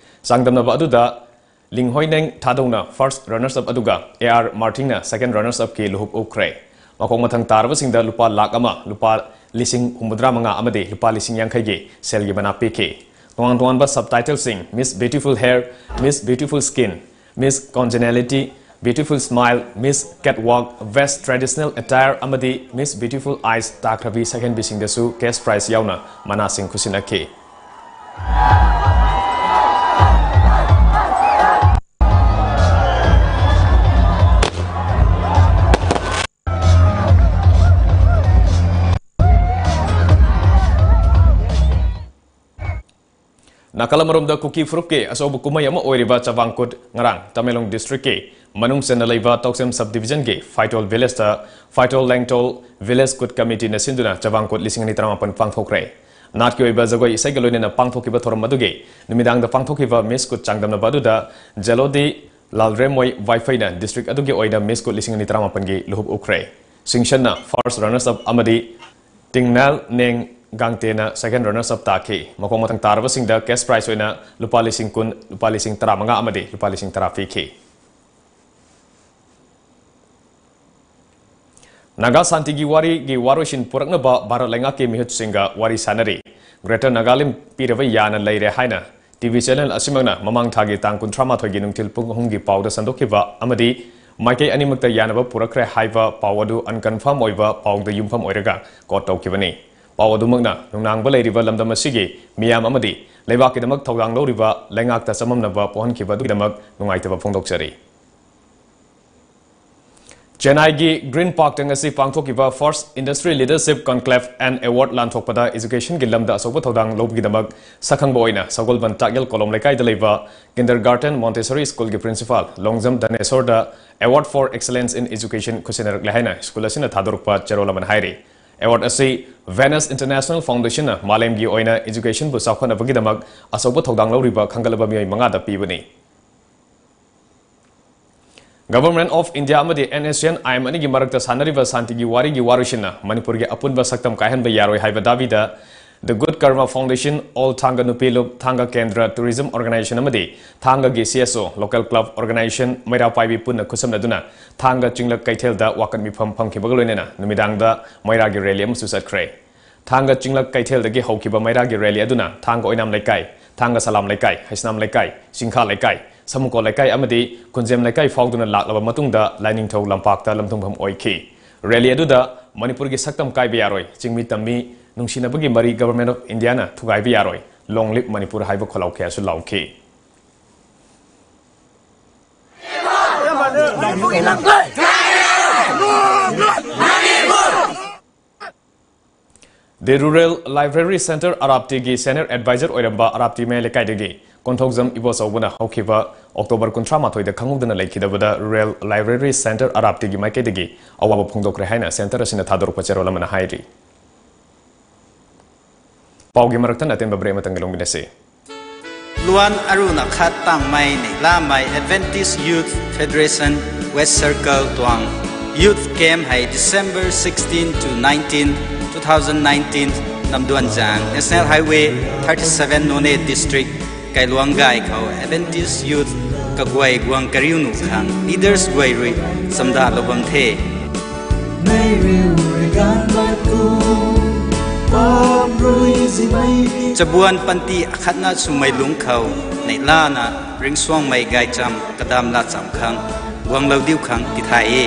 ꯆꯥꯡꯗꯝꯅꯕ ꯑꯗꯨꯗ Linghoineng Thadouꯅ first runners up ꯑꯗꯨꯒ AR Marthingꯅ second runners upꯀꯤ ꯂꯨꯍꯨꯞ ꯎꯞꯈ꯭ꯔꯦ꯫ ꯃꯈꯣꯡ ꯃꯊꯪ ꯇꯥꯔꯕꯁꯤꯡꯗ ꯂꯨꯄꯥ ꯂꯥꯈ ꯑꯃ, ꯂꯨꯄꯥ ꯂꯤꯁꯤꯡ ꯍꯨꯝꯐꯨꯇꯔꯥ ꯃꯉꯥ ꯑꯃꯗꯤ ꯂꯨꯄꯥ ꯂꯤꯁꯤꯡ ꯌꯥꯡꯈꯩꯒꯤ ꯁꯦꯜꯒꯤ ꯃꯅꯥ ꯄꯤꯈꯤ꯫ ꯇꯣꯉꯥꯟ ꯇꯣꯉꯥꯟꯕ subtitleꯁꯤꯡ, Miss Beautiful Hair, Miss Beautiful Skin, Miss Congeniality, Beautiful Smile, Miss Catwalk, Best Traditional Attire ꯑꯃꯗꯤ Miss Beautiful Eyes ꯇꯥꯈ꯭ꯔꯕꯤ ꯁꯛꯍꯦꯟꯕꯤꯁꯤꯡꯗꯁꯨ cash prize ꯌꯥꯎꯅ ꯃꯅꯥꯁꯤꯡ ꯈꯨꯠꯁꯤꯟꯅꯈꯤ꯫ ꯅꯥꯀꯜ ꯑꯃꯔꯣꯝꯗ ꯀꯨꯀꯤ ꯐꯨꯔꯨꯞꯀꯤ ꯑꯆꯧꯕ ꯀꯨꯝꯍꯩ ꯑꯃ ꯑꯣꯏꯔꯤꯕ ꯆꯕꯥꯡꯀꯨꯠ ꯉꯔꯥꯡ ꯇꯃꯦꯡꯂꯣꯡ districtꯀꯤ ꯃꯅꯨꯡ ꯆꯟꯅ ꯂꯩꯕ ꯇꯧꯁꯦꯝ subdivisionꯒꯤ ꯐꯥꯏꯇꯣꯜ villageꯇ ꯐꯥꯏꯇꯣꯜ ꯂꯦꯡꯇꯣꯜ village ꯀꯨꯠ committeeꯅ ꯁꯤꯟꯗꯨꯅ ꯆꯕꯥꯡꯀꯨꯠ ꯂꯤꯁꯤꯡ ꯑꯅꯤ ꯇꯔꯥꯃꯥꯄꯟ ꯄꯥꯡꯊꯣꯛꯈ꯭ꯔꯦ꯫ ꯅꯥꯠꯀꯤ ꯑꯣꯏꯕ ꯖꯒꯣꯏ ꯏꯁꯩꯒ ꯂꯣꯏꯅꯅ ꯄꯥꯡꯊꯣꯛꯈꯤꯕ ꯊꯧꯔꯝ ꯑꯗꯨꯒꯤ ꯅꯨꯃꯤꯗꯥꯡꯗ ꯄꯥꯡꯊꯣꯛꯈꯤꯕ Miss ꯀꯨꯠ ꯆꯥꯡꯗꯝꯅꯕ ꯑꯗꯨꯗ ꯖꯦꯂꯣꯗꯤ ꯂꯥꯜꯔꯦꯃꯣꯏ ꯋꯥꯏꯐꯩꯅ district ꯑꯗꯨꯒꯤ ꯑꯣꯏꯅ Miss ꯀꯨꯠ ꯂꯤꯁꯤꯡ ꯑꯅꯤ ꯇꯔꯥꯃꯥꯄꯟꯒꯤ ꯂꯨꯍꯨꯞ ꯎꯞꯈ꯭ꯔꯦ꯫ ꯁꯤꯡꯁꯟꯅ first runners up ꯑꯃꯗꯤ ꯇꯤꯡꯅꯥꯜ ꯅꯦꯡ ꯒꯥꯡꯇꯦꯅ second runners up ꯇꯥꯈꯤ꯫ ꯃꯈꯣꯡ ꯃꯊꯪ ꯇꯥꯔꯕꯁꯤꯡꯗ cash prize ꯑꯣꯏꯅ ꯂꯨꯄꯥ ꯂꯤꯁꯤꯡ ꯀꯨꯟ, ꯂꯨꯄꯥ ꯂꯤꯁꯤꯡ ꯇꯔꯥꯃꯉꯥ ꯑꯃꯗꯤ ꯂꯨꯄꯥ ꯂꯤꯁꯤꯡ ꯇꯔꯥ ꯄꯤꯈꯤ꯫ ꯅꯥꯒꯥ ꯁꯥꯟꯇꯤꯒꯤ ꯋꯥꯔꯤꯒꯤ ꯋꯥꯔꯣꯏꯁꯤꯟ ꯄꯨꯔꯛꯅꯕ ꯚꯥꯔꯠ ꯂꯩꯉꯥꯛꯀꯤ ꯃꯤꯍꯨꯠꯁꯤꯡꯒ ꯋꯥꯔꯤ ꯁꯥꯅꯔꯤ꯫ Greater Nagalim ꯄꯤꯔꯕ ꯌꯥꯅ ꯂꯩꯔꯦ ꯍꯥꯏꯅ T V channel ꯑꯁꯤꯃꯛꯅ ꯃꯃꯥꯡ ꯊꯥꯒꯤ ꯇꯥꯡ ꯀꯨꯟꯊ꯭ꯔꯥ ꯃꯥꯊꯣꯏꯒꯤ ꯅꯨꯡꯊꯤꯜ ꯄꯨꯡ ꯑꯍꯨꯝꯒꯤ ꯄꯥꯎꯗ ꯁꯟꯗꯣꯛꯈꯤꯕ ꯑꯃꯗꯤ ꯃꯥꯏꯀꯩ ꯑꯅꯤꯃꯛꯇ ꯌꯥꯅꯕ ꯄꯨꯔꯛꯈ꯭ꯔꯦ ꯍꯥꯏꯕ ꯄꯥꯎ ꯑꯗꯨ unconfirm ꯑꯣꯏꯕ ꯄꯥꯎꯗ ꯌꯨꯝꯐꯝ ꯑꯣꯏꯔꯒ quote ꯇꯧꯈꯤꯕꯅꯤ꯫ ꯄꯥꯎ ꯑꯗꯨꯃꯛꯅ ꯅꯨꯡꯅꯥꯡꯕ ꯂꯩꯔꯤꯕ ꯂꯝꯗꯝ ꯑꯁꯤꯒꯤ ꯃꯤꯌꯥꯝ ꯑꯃꯗꯤ ꯂꯩꯕꯥꯛꯀꯤꯗꯃꯛ ꯊꯧꯗꯥꯡ ꯂꯧꯔꯤꯕ ꯂꯩꯉꯥꯛꯇ ꯆꯃꯝꯅꯕ ꯄꯣꯛꯍꯟꯈꯤꯕ ꯑꯗꯨꯒꯤꯗꯃꯛ ꯅꯨꯡꯉꯥꯏꯇꯕ ꯐꯣꯡꯗꯣꯛꯆꯔꯤ꯫ ꯆꯦꯟꯅꯥꯏꯒꯤ Green Parkꯇ ꯉꯁꯤ ꯄꯥꯡꯊꯣꯛꯈꯤꯕ First Industry Leadership Conclave and Award ꯂꯥꯟꯊꯣꯛꯄꯗ educationꯒꯤ ꯂꯝꯗ ꯑꯆꯧꯕ ꯊꯧꯗꯥꯡ ꯂꯧꯕꯒꯤꯗꯃꯛ ꯁꯛꯈꯪꯕ ꯑꯣꯏꯅ ꯁꯒꯣꯜꯕꯟ ꯇꯥꯛꯌꯦꯜ ꯀꯣꯂꯣꯝ ꯂꯩꯀꯥꯏꯗ ꯂꯩꯕ Kindergarten Montessori Schoolꯒꯤ principal Longjam ꯙꯅꯦꯁꯣꯔꯗ Award for Excellence in Education ꯈꯨꯠꯁꯤꯟꯅꯔꯛꯂꯦ ꯍꯥꯏꯅ school ꯑꯁꯤꯅ ꯊꯥꯗꯣꯔꯛꯄ ꯆꯦꯔꯣꯜ ꯑꯃꯅ ꯍꯥꯏꯔꯤ꯫ Award ꯑꯁꯤ Venus International Foundationꯅ ꯃꯥꯂꯦꯝꯒꯤ ꯑꯣꯏꯅ educationꯕꯨ ꯆꯥꯎꯈꯠꯅꯕꯒꯤꯗꯃꯛ ꯑꯆꯧꯕ ꯊꯧꯗꯥꯡ ꯂꯧꯔꯤꯕ ꯈꯟꯒꯠꯂꯕ ꯃꯤꯑꯣꯏ ꯃꯉꯥꯗ ꯄꯤꯕꯅꯤ꯫ Government of India ꯑꯃꯗꯤ NSCN IM ꯑꯅꯤꯒꯤ ꯃꯔꯛꯇ ꯁꯥꯟꯅꯔꯤꯕ ꯁꯥꯟꯇꯤꯒꯤ ꯋꯥꯔꯤꯒꯤ ꯋꯥꯔꯣꯏꯁꯤꯟꯅ ꯃꯅꯤꯄꯨꯔꯒꯤ ꯑꯄꯨꯟꯕ ꯁꯛꯇꯝ ꯀꯥꯏꯍꯟꯕ ꯌꯥꯔꯣꯏ ꯍꯥꯏꯕ ꯗꯥꯕꯤꯗ The Good Karma Foundation, All Thanga Nupi Lup, Thanga Kendra Tourism Organization ꯑꯃꯗꯤ ꯊꯥꯡꯒꯒꯤ CSO, Local Club Organization, ꯃꯩꯔꯥ ꯄꯥꯏꯕꯤ ꯄꯨꯟꯅ ꯈꯨꯠꯁꯝꯅꯗꯨꯅ ꯊꯥꯡꯒ ꯆꯤꯡꯂꯛ ꯀꯩꯊꯦꯜꯗ ꯋꯥꯀꯠ ꯃꯤꯐꯝ ꯐꯝꯈꯤꯕꯒ ꯂꯣꯏꯅꯅ ꯅꯨꯃꯤꯗꯥꯡꯗ ꯃꯩꯔꯥꯒꯤ rally ꯑꯃꯁꯨ ꯆꯠꯈ꯭ꯔꯦ꯫ ꯊꯥꯡꯒ ꯆꯤꯡꯂꯛ ꯀꯩꯊꯦꯜꯗꯒꯤ ꯍꯧꯈꯤꯕ ꯃꯩꯔꯥꯒꯤ rally ꯑꯗꯨꯅ ꯊꯥꯡꯒ ꯑꯣꯏꯅꯥꯝ ꯂꯩꯀꯥꯏ, ꯊꯥꯡꯒ ꯁꯂꯥꯝ ꯂꯩꯀꯥꯏ, ꯍꯩꯁꯅꯥꯝ ꯂꯩꯀꯥꯏ, ꯆꯤꯡꯈꯥ ꯂꯩꯀꯥꯏ, ꯁꯃꯨꯀꯣ ꯂꯩꯀꯥꯏ ꯑꯃꯗꯤ ꯈꯨꯟꯖꯦꯝ ꯂꯩꯀꯥꯏ ꯐꯥꯎꯗꯨꯅ ꯂꯥꯛꯂꯕ ꯃꯇꯨꯡꯗ ꯂꯥꯏꯅꯤꯡꯊꯧ ꯂꯝꯄꯥꯛꯇ ꯂꯝꯊꯨꯡꯐꯝ ꯑꯣꯏꯈꯤ꯫ Rally ꯑꯗꯨꯗ ꯃꯅꯤꯄꯨꯔꯒꯤ ꯁꯛꯇꯝ ꯀꯥꯏꯕ ꯌꯥꯔꯣꯏ, ꯆꯤꯡꯃꯤ ꯇꯝꯃꯤ ꯅꯨꯡꯁꯤꯅꯕꯒꯤ ꯃꯔꯤ Government of Indiaꯅ ꯊꯨꯒꯥꯏꯕ ꯌꯥꯔꯣꯏ, Long live ꯃꯅꯤꯄꯨꯔ ꯍꯥꯏꯕ ꯈꯣꯜꯂꯥꯎ ꯀꯌꯥꯁꯨ ꯂꯥꯎꯈꯤ꯫ The Rural Library Center ꯑꯔꯥꯞꯇꯤꯒꯤ Senior Advisor ꯑꯣꯏꯔꯝꯕ ꯑꯔꯥꯞꯇꯤ ꯃꯌꯥꯏ ꯂꯩꯀꯥꯏꯗꯒꯤ ꯀꯣꯟꯊꯧꯖꯝ ꯏꯕꯣꯆꯧꯕꯅ ꯍꯧꯈꯤꯕ October ꯀꯨꯟꯊ꯭ꯔꯥ ꯃꯥꯊꯣꯏꯗ ꯈꯪꯍꯧꯗꯅ ꯂꯩꯈꯤꯗꯕꯗ Rural Library Center ꯑꯔꯥꯞꯇꯤꯒꯤ ꯃꯥꯏꯀꯩꯗꯒꯤ ꯑꯋꯥꯕ ꯐꯣꯡꯗꯣꯛꯈ꯭ꯔꯦ ꯍꯥꯏꯅ center ꯑꯁꯤꯅ ꯊꯥꯗꯣꯔꯛꯄ ꯆꯦꯔꯣꯜ ꯑꯃꯅ ꯍꯥꯏꯔꯤ꯫ ꯄꯥꯎꯒꯤ ꯃꯔꯛꯇ ꯑꯇꯦꯟꯕ break ꯑꯃꯇꯪꯒ ꯂꯧꯃꯤꯟꯅꯁꯤ꯫ Luan aruna khat tangmai ne lamai Adventist Youth Federation West Circle tuang Youth Camp hai December sixteen to nineteen, two thousand nineteen Namduanjang, National Highway thirty-seven, Noney District, Kailuang Gai khou Adventist Youth kaguay guang kariu nu khang leaders guay rui samda lou bam the. Chabuan panti akhatna sumei lung khou neihlana ringsuangmei gaycham kadam lacham khang guanglou diu khang tithay e.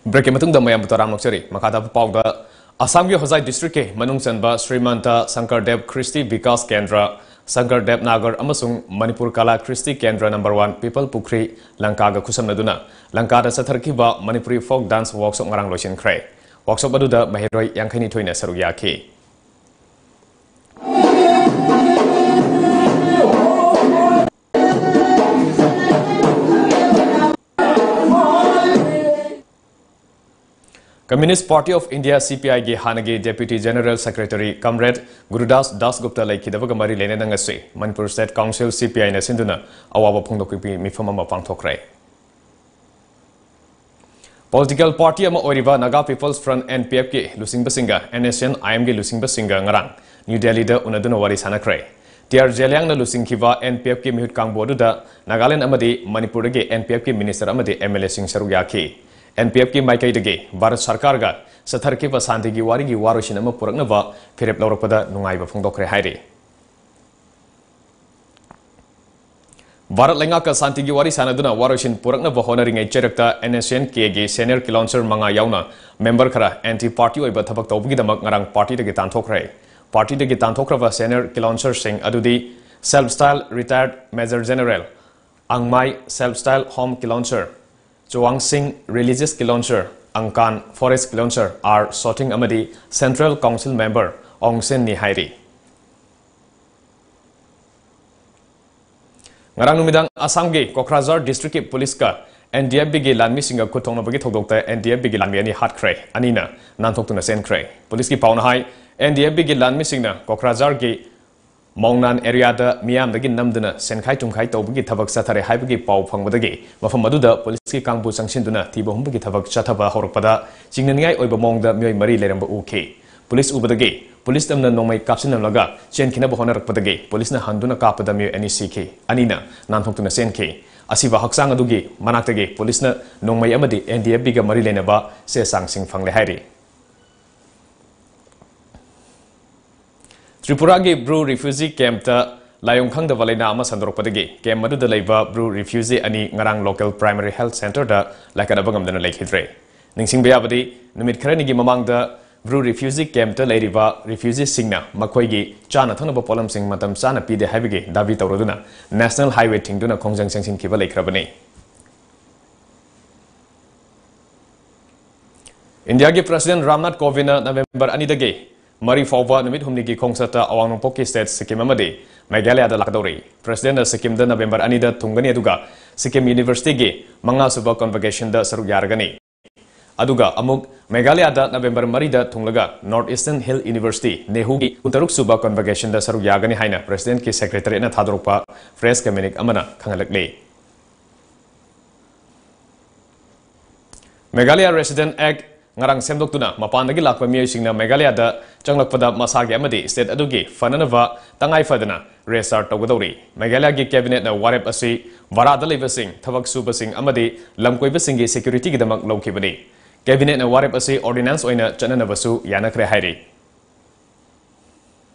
Break ki matungda mayam butaram nokchari. Makada paoda Assam ki Hojai District ki manung chanba Srimanta Sankardev Christi Vikas Kendra, Sankardev Nagar amasung Manipur Kala Christi Kendra number one People Pukhri Lanka ga khusamna duna Lanka da satharkiba Manipuri folk dance workshop ngarang loisin khre. Workshop aduda maheroi yangkhaini thoina saruk yakhi. Communist Party of India, C P I, gi hanagi Deputy General Secretary Comrade Gurudas Dasgupta leikhidabaga mari leina nangasi Manipur State Council, C P I, na sinduna awaba phongdokpi mifam ama pangthokre. Political party ama oiriba Naga People's Front, N P F, ki lusingbasinga N S C N I M ki lusingbasinga ngarang New Delhi da unaduna wari sanakre. T R Zeliang na lusingkhiba N P F ki mihut kangbo aduda Nagaland amadi Manipur dagi N P F ki minister amadi M L A sing saruk yakhi. N P F ki maikei dagi Bharat Sarkar ga satharkiba santi ki wari gi waroisin ama puraknaba phirep laurapada nungaiba phongdokre hairi. Bharat leingak ka santi ki wari sanaduna waroisin puraknaba hona ringai cherakta N S C N K gi senior kilonser manga yauna member khara anti party oiba thabak taubugi damak ngarang party dagi tanthokre. Party dagi tanthokraba senior kilonser sing adudi Self Style Retired Major General Angmai, Self Style Home Kilonser Chowang Singh, Religious Kilonser Angkan, Forest Kilonser R Soting amadi Central Council Member Ong Sen ni hairi. Ngarang numidang Assam gi Kokrajhar District ki Police ka N D F B gi lanmi singa khuthongna bagi thokdokta N D F B gi lanmi ani hatkre, anina nanthok tuna senkre. Police ki pauna hai N D F B gi lanmi singna Kokrajhar gi ꯃꯥꯎꯅꯥꯟ ꯑꯦꯔꯤꯌꯥꯗ ꯃꯤꯌꯥꯝꯗꯒꯤ ꯅꯝꯗꯨꯅ ꯁꯦꯟꯈꯥꯏ ꯊꯨꯝꯈꯥꯏ ꯇꯧꯕꯒꯤ ꯊꯕꯛ ꯆꯠꯊꯔꯦ ꯍꯥꯏꯕꯒꯤ ꯄꯥꯎ ꯐꯪꯕꯗꯒꯤ ꯃꯐꯝ ꯑꯗꯨꯗ ꯄꯨꯂꯤꯁꯀꯤ ꯀꯥꯡꯕꯨ ꯆꯪꯁꯤꯟꯗꯨꯅ ꯊꯤꯕ ꯍꯨꯝꯕꯒꯤ ꯊꯕꯛ ꯆꯠꯊꯕ ꯍꯧꯔꯛꯄꯗ ꯆꯤꯡꯅꯅꯤꯡꯉꯥꯏ ꯑꯣꯏꯕ ꯃꯑꯣꯡꯗ ꯃꯤꯑꯣꯏ ꯃꯔꯤ ꯂꯩꯔꯝꯕ ꯎꯈꯤ꯫ ꯄꯨꯂꯤꯁ ꯎꯕꯗꯒꯤ ꯄꯨꯂꯤꯁ ꯇꯝꯅ ꯅꯣꯡꯃꯩ ꯀꯥꯞꯁꯤꯟꯅꯂꯒ ꯆꯦꯟꯈꯤꯅꯕ ꯍꯣꯠꯅꯔꯛꯄꯗꯒꯤ ꯄꯨꯂꯤꯁꯅ ꯍꯟꯗꯨꯅ ꯀꯥꯞꯄꯗ ꯃꯤꯑꯣꯏ ꯑꯅꯤ ꯁꯤꯈꯤ, ꯑꯅꯤꯅ ꯅꯥꯟꯊꯣꯛꯇꯨꯅ ꯆꯦꯟꯈꯤ꯫ ꯑꯁꯤꯕ ꯍꯛꯆꯥꯡ ꯑꯗꯨꯒꯤ ꯃꯅꯥꯛꯇꯒꯤ ꯄꯨꯂꯤꯁꯅ ꯅꯣꯡꯃꯩ ꯑꯃꯗꯤ ꯑꯦꯟ ꯗꯤ ꯑꯦꯐ ꯕꯤꯒ ꯃꯔꯤ ꯂꯩꯅꯕ ꯆꯦ ꯆꯥꯡꯁꯤꯡ ꯐꯪꯂꯦ ꯍꯥꯏꯔꯤ꯫ ꯇ꯭ꯔꯤꯄꯨꯔꯥꯒꯤ ꯕ꯭ꯔꯨ ꯔꯤꯐ꯭ꯌꯨꯖꯤ ꯀꯦꯝꯞꯇ ꯂꯥꯏꯑꯣꯡ ꯈꯪꯗꯕ ꯂꯩꯅꯥ ꯑꯃ ꯁꯟꯗꯣꯔꯛꯄꯗꯒꯤ ꯀꯦꯝꯞ ꯑꯗꯨꯗ ꯂꯩꯕ ꯕ꯭ꯔꯨ ꯔꯤꯐ꯭ꯌꯨꯖꯤ ꯑꯅꯤ ꯉꯔꯥꯡ ꯂꯣꯀꯦꯜ ꯄ꯭ꯔꯥꯏꯃꯔꯤ ꯍꯦꯜꯊ ꯁꯦꯟꯇꯔꯗ ꯂꯥꯏꯀꯠꯅꯕ ꯉꯝꯗꯅ ꯂꯩꯈꯤꯗ꯭ꯔꯦ꯫ ꯅꯤꯡꯁꯤꯡꯕ ꯌꯥꯕꯗꯤ, ꯅꯨꯃꯤꯠ ꯈꯔꯅꯤꯒꯤ ꯃꯃꯥꯡꯗ ꯕ꯭ꯔꯨ ꯔꯤꯐ꯭ꯌꯨꯖꯤ ꯀꯦꯝꯞꯇ ꯂꯩꯔꯤꯕ ꯔꯤꯐ꯭ꯌꯨꯖꯤꯁꯤꯡꯅ ꯃꯈꯣꯏꯒꯤ ꯆꯥꯅ ꯊꯛꯅꯕ ꯄꯣꯠꯂꯝꯁꯤꯡ ꯃꯇꯝ ꯆꯥꯅ ꯄꯤꯗꯦ ꯍꯥꯏꯕꯒꯤ ꯗꯥꯕꯤ ꯇꯧꯔꯗꯨꯅ ꯅꯦꯁꯅꯦꯜ ꯍꯥꯏꯋꯦ ꯊꯤꯡꯗꯨꯅ ꯈꯣꯡꯖꯪ ꯆꯪꯁꯤꯟꯈꯤꯕ ꯂꯩꯈ꯭ꯔꯕꯅꯤ꯫ ꯏꯟꯗꯤꯌꯥꯒꯤ ꯄ꯭ꯔꯁꯤꯗꯦꯟ ꯔꯥꯝꯅꯥꯊ ꯀꯣꯕꯤꯟꯗꯅ ꯅꯕꯦꯝꯕꯔ ꯑꯅꯤꯗꯒꯤ ꯃꯔꯤ ꯐꯥꯎꯕ ꯅꯨꯃꯤꯠ ꯍꯨꯝꯅꯤꯒꯤ ꯈꯣꯡꯆꯠꯇ ꯑꯋꯥꯡ ꯅꯣꯡꯄꯣꯛꯀꯤ ꯁ꯭ꯇꯦꯠ ꯁꯤꯛꯀꯤꯝ ꯑꯃꯗꯤ ꯃꯦꯘꯥꯂꯌꯥꯗ ꯂꯥꯛꯀꯗꯧꯔꯤ꯫ ꯄ꯭ꯔꯁꯤꯗꯦꯟꯠꯅ ꯁꯤꯛꯀꯤꯝꯗ ꯅꯕꯦꯝꯕꯔ ꯑꯅꯤꯗ ꯊꯨꯡꯒꯅꯤ, ꯑꯗꯨꯒ ꯁꯤꯛꯀꯤꯝ ꯌꯨꯅꯤꯚꯔꯁꯤꯇꯤꯒꯤ ꯃꯉꯥꯁꯨꯕ ꯀꯟꯚꯣꯀꯦꯁꯟꯗ ꯁꯔꯨꯛ ꯌꯥꯔꯒꯅꯤ꯫ ꯑꯗꯨꯒ ꯑꯃꯨꯛ ꯃꯦꯘꯥꯂꯌꯥꯗ ꯅꯕꯦꯝꯕꯔ ꯃꯔꯤꯗ ꯊꯨꯡꯂꯒ ꯅꯣꯔꯠ ꯏꯁꯇꯔꯟ ꯍꯤꯜ ꯌꯨꯅꯤꯚꯔꯁꯤꯇꯤ, ꯅꯦꯍꯨꯒꯤ ꯀꯨꯟꯇꯔꯨꯛ ꯁꯨꯕ ꯀꯟꯚꯣꯀꯦꯁꯟꯗ ꯁꯔꯨꯛ ꯌꯥꯒꯅꯤ ꯍꯥꯏꯅ ꯄ꯭ꯔꯁꯤꯗꯦꯟꯠꯀꯤ ꯁꯦꯀ꯭ꯔꯦꯇꯔꯤꯌꯦꯠꯅ ꯊꯥꯗꯣꯔꯛꯄ ꯄ꯭ꯔꯦꯁ ꯀꯝꯃ꯭ꯌꯨꯅꯤꯛ ꯑꯃꯅ ꯈꯪꯍꯜꯂꯛꯂꯤ꯫ ꯃꯦꯘꯥꯂꯌꯥ ꯔꯦꯁꯤꯗꯦꯟꯠ ꯑꯦꯛ ꯉꯔꯥꯡ ꯁꯦꯝꯗꯣꯛꯇꯨꯅ ꯃꯄꯥꯟꯗꯒꯤ ꯂꯥꯛꯄ ꯃꯤꯑꯣꯏꯁꯤꯡꯅ ꯃꯦꯘꯥꯂꯌꯥꯗ ꯆꯪꯂꯛꯄꯗ ꯃꯁꯥꯒꯤ ꯑꯃꯗꯤ ꯁ꯭ꯇꯦꯠ ꯑꯗꯨꯒꯤ ꯐꯅꯅꯕ ꯇꯉꯥꯏ ꯐꯗꯅ ꯔꯦꯖꯤꯁꯇꯥꯔ ꯇꯧꯒꯗꯧꯔꯤ꯫ ꯃꯦꯘꯥꯂꯌꯥꯒꯤ ꯀꯦꯕꯤꯅꯦꯠꯅ ꯋꯥꯔꯦꯞ ꯑꯁꯤ ꯚꯥꯔꯥꯗ ꯂꯩꯕꯁꯤꯡ, ꯊꯕꯛ ꯁꯨꯕꯁꯤꯡ ꯑꯃꯗꯤ ꯂꯝꯀꯣꯏꯕꯁꯤꯡꯒꯤ ꯁꯦꯀ꯭ꯌꯨꯔꯤꯇꯤꯒꯤꯗꯃꯛ ꯂꯧꯈꯤꯕꯅꯤ꯫ ꯀꯦꯕꯤꯅꯦꯠꯅ ꯋꯥꯔꯦꯞ ꯑꯁꯤ ꯑꯣꯔꯗꯤꯅꯥꯟꯁ ꯑꯣꯏꯅ ꯆꯠꯅꯅꯕꯁꯨ ꯌꯥꯅꯈ꯭ꯔꯦ ꯍꯥꯏꯔꯤ꯫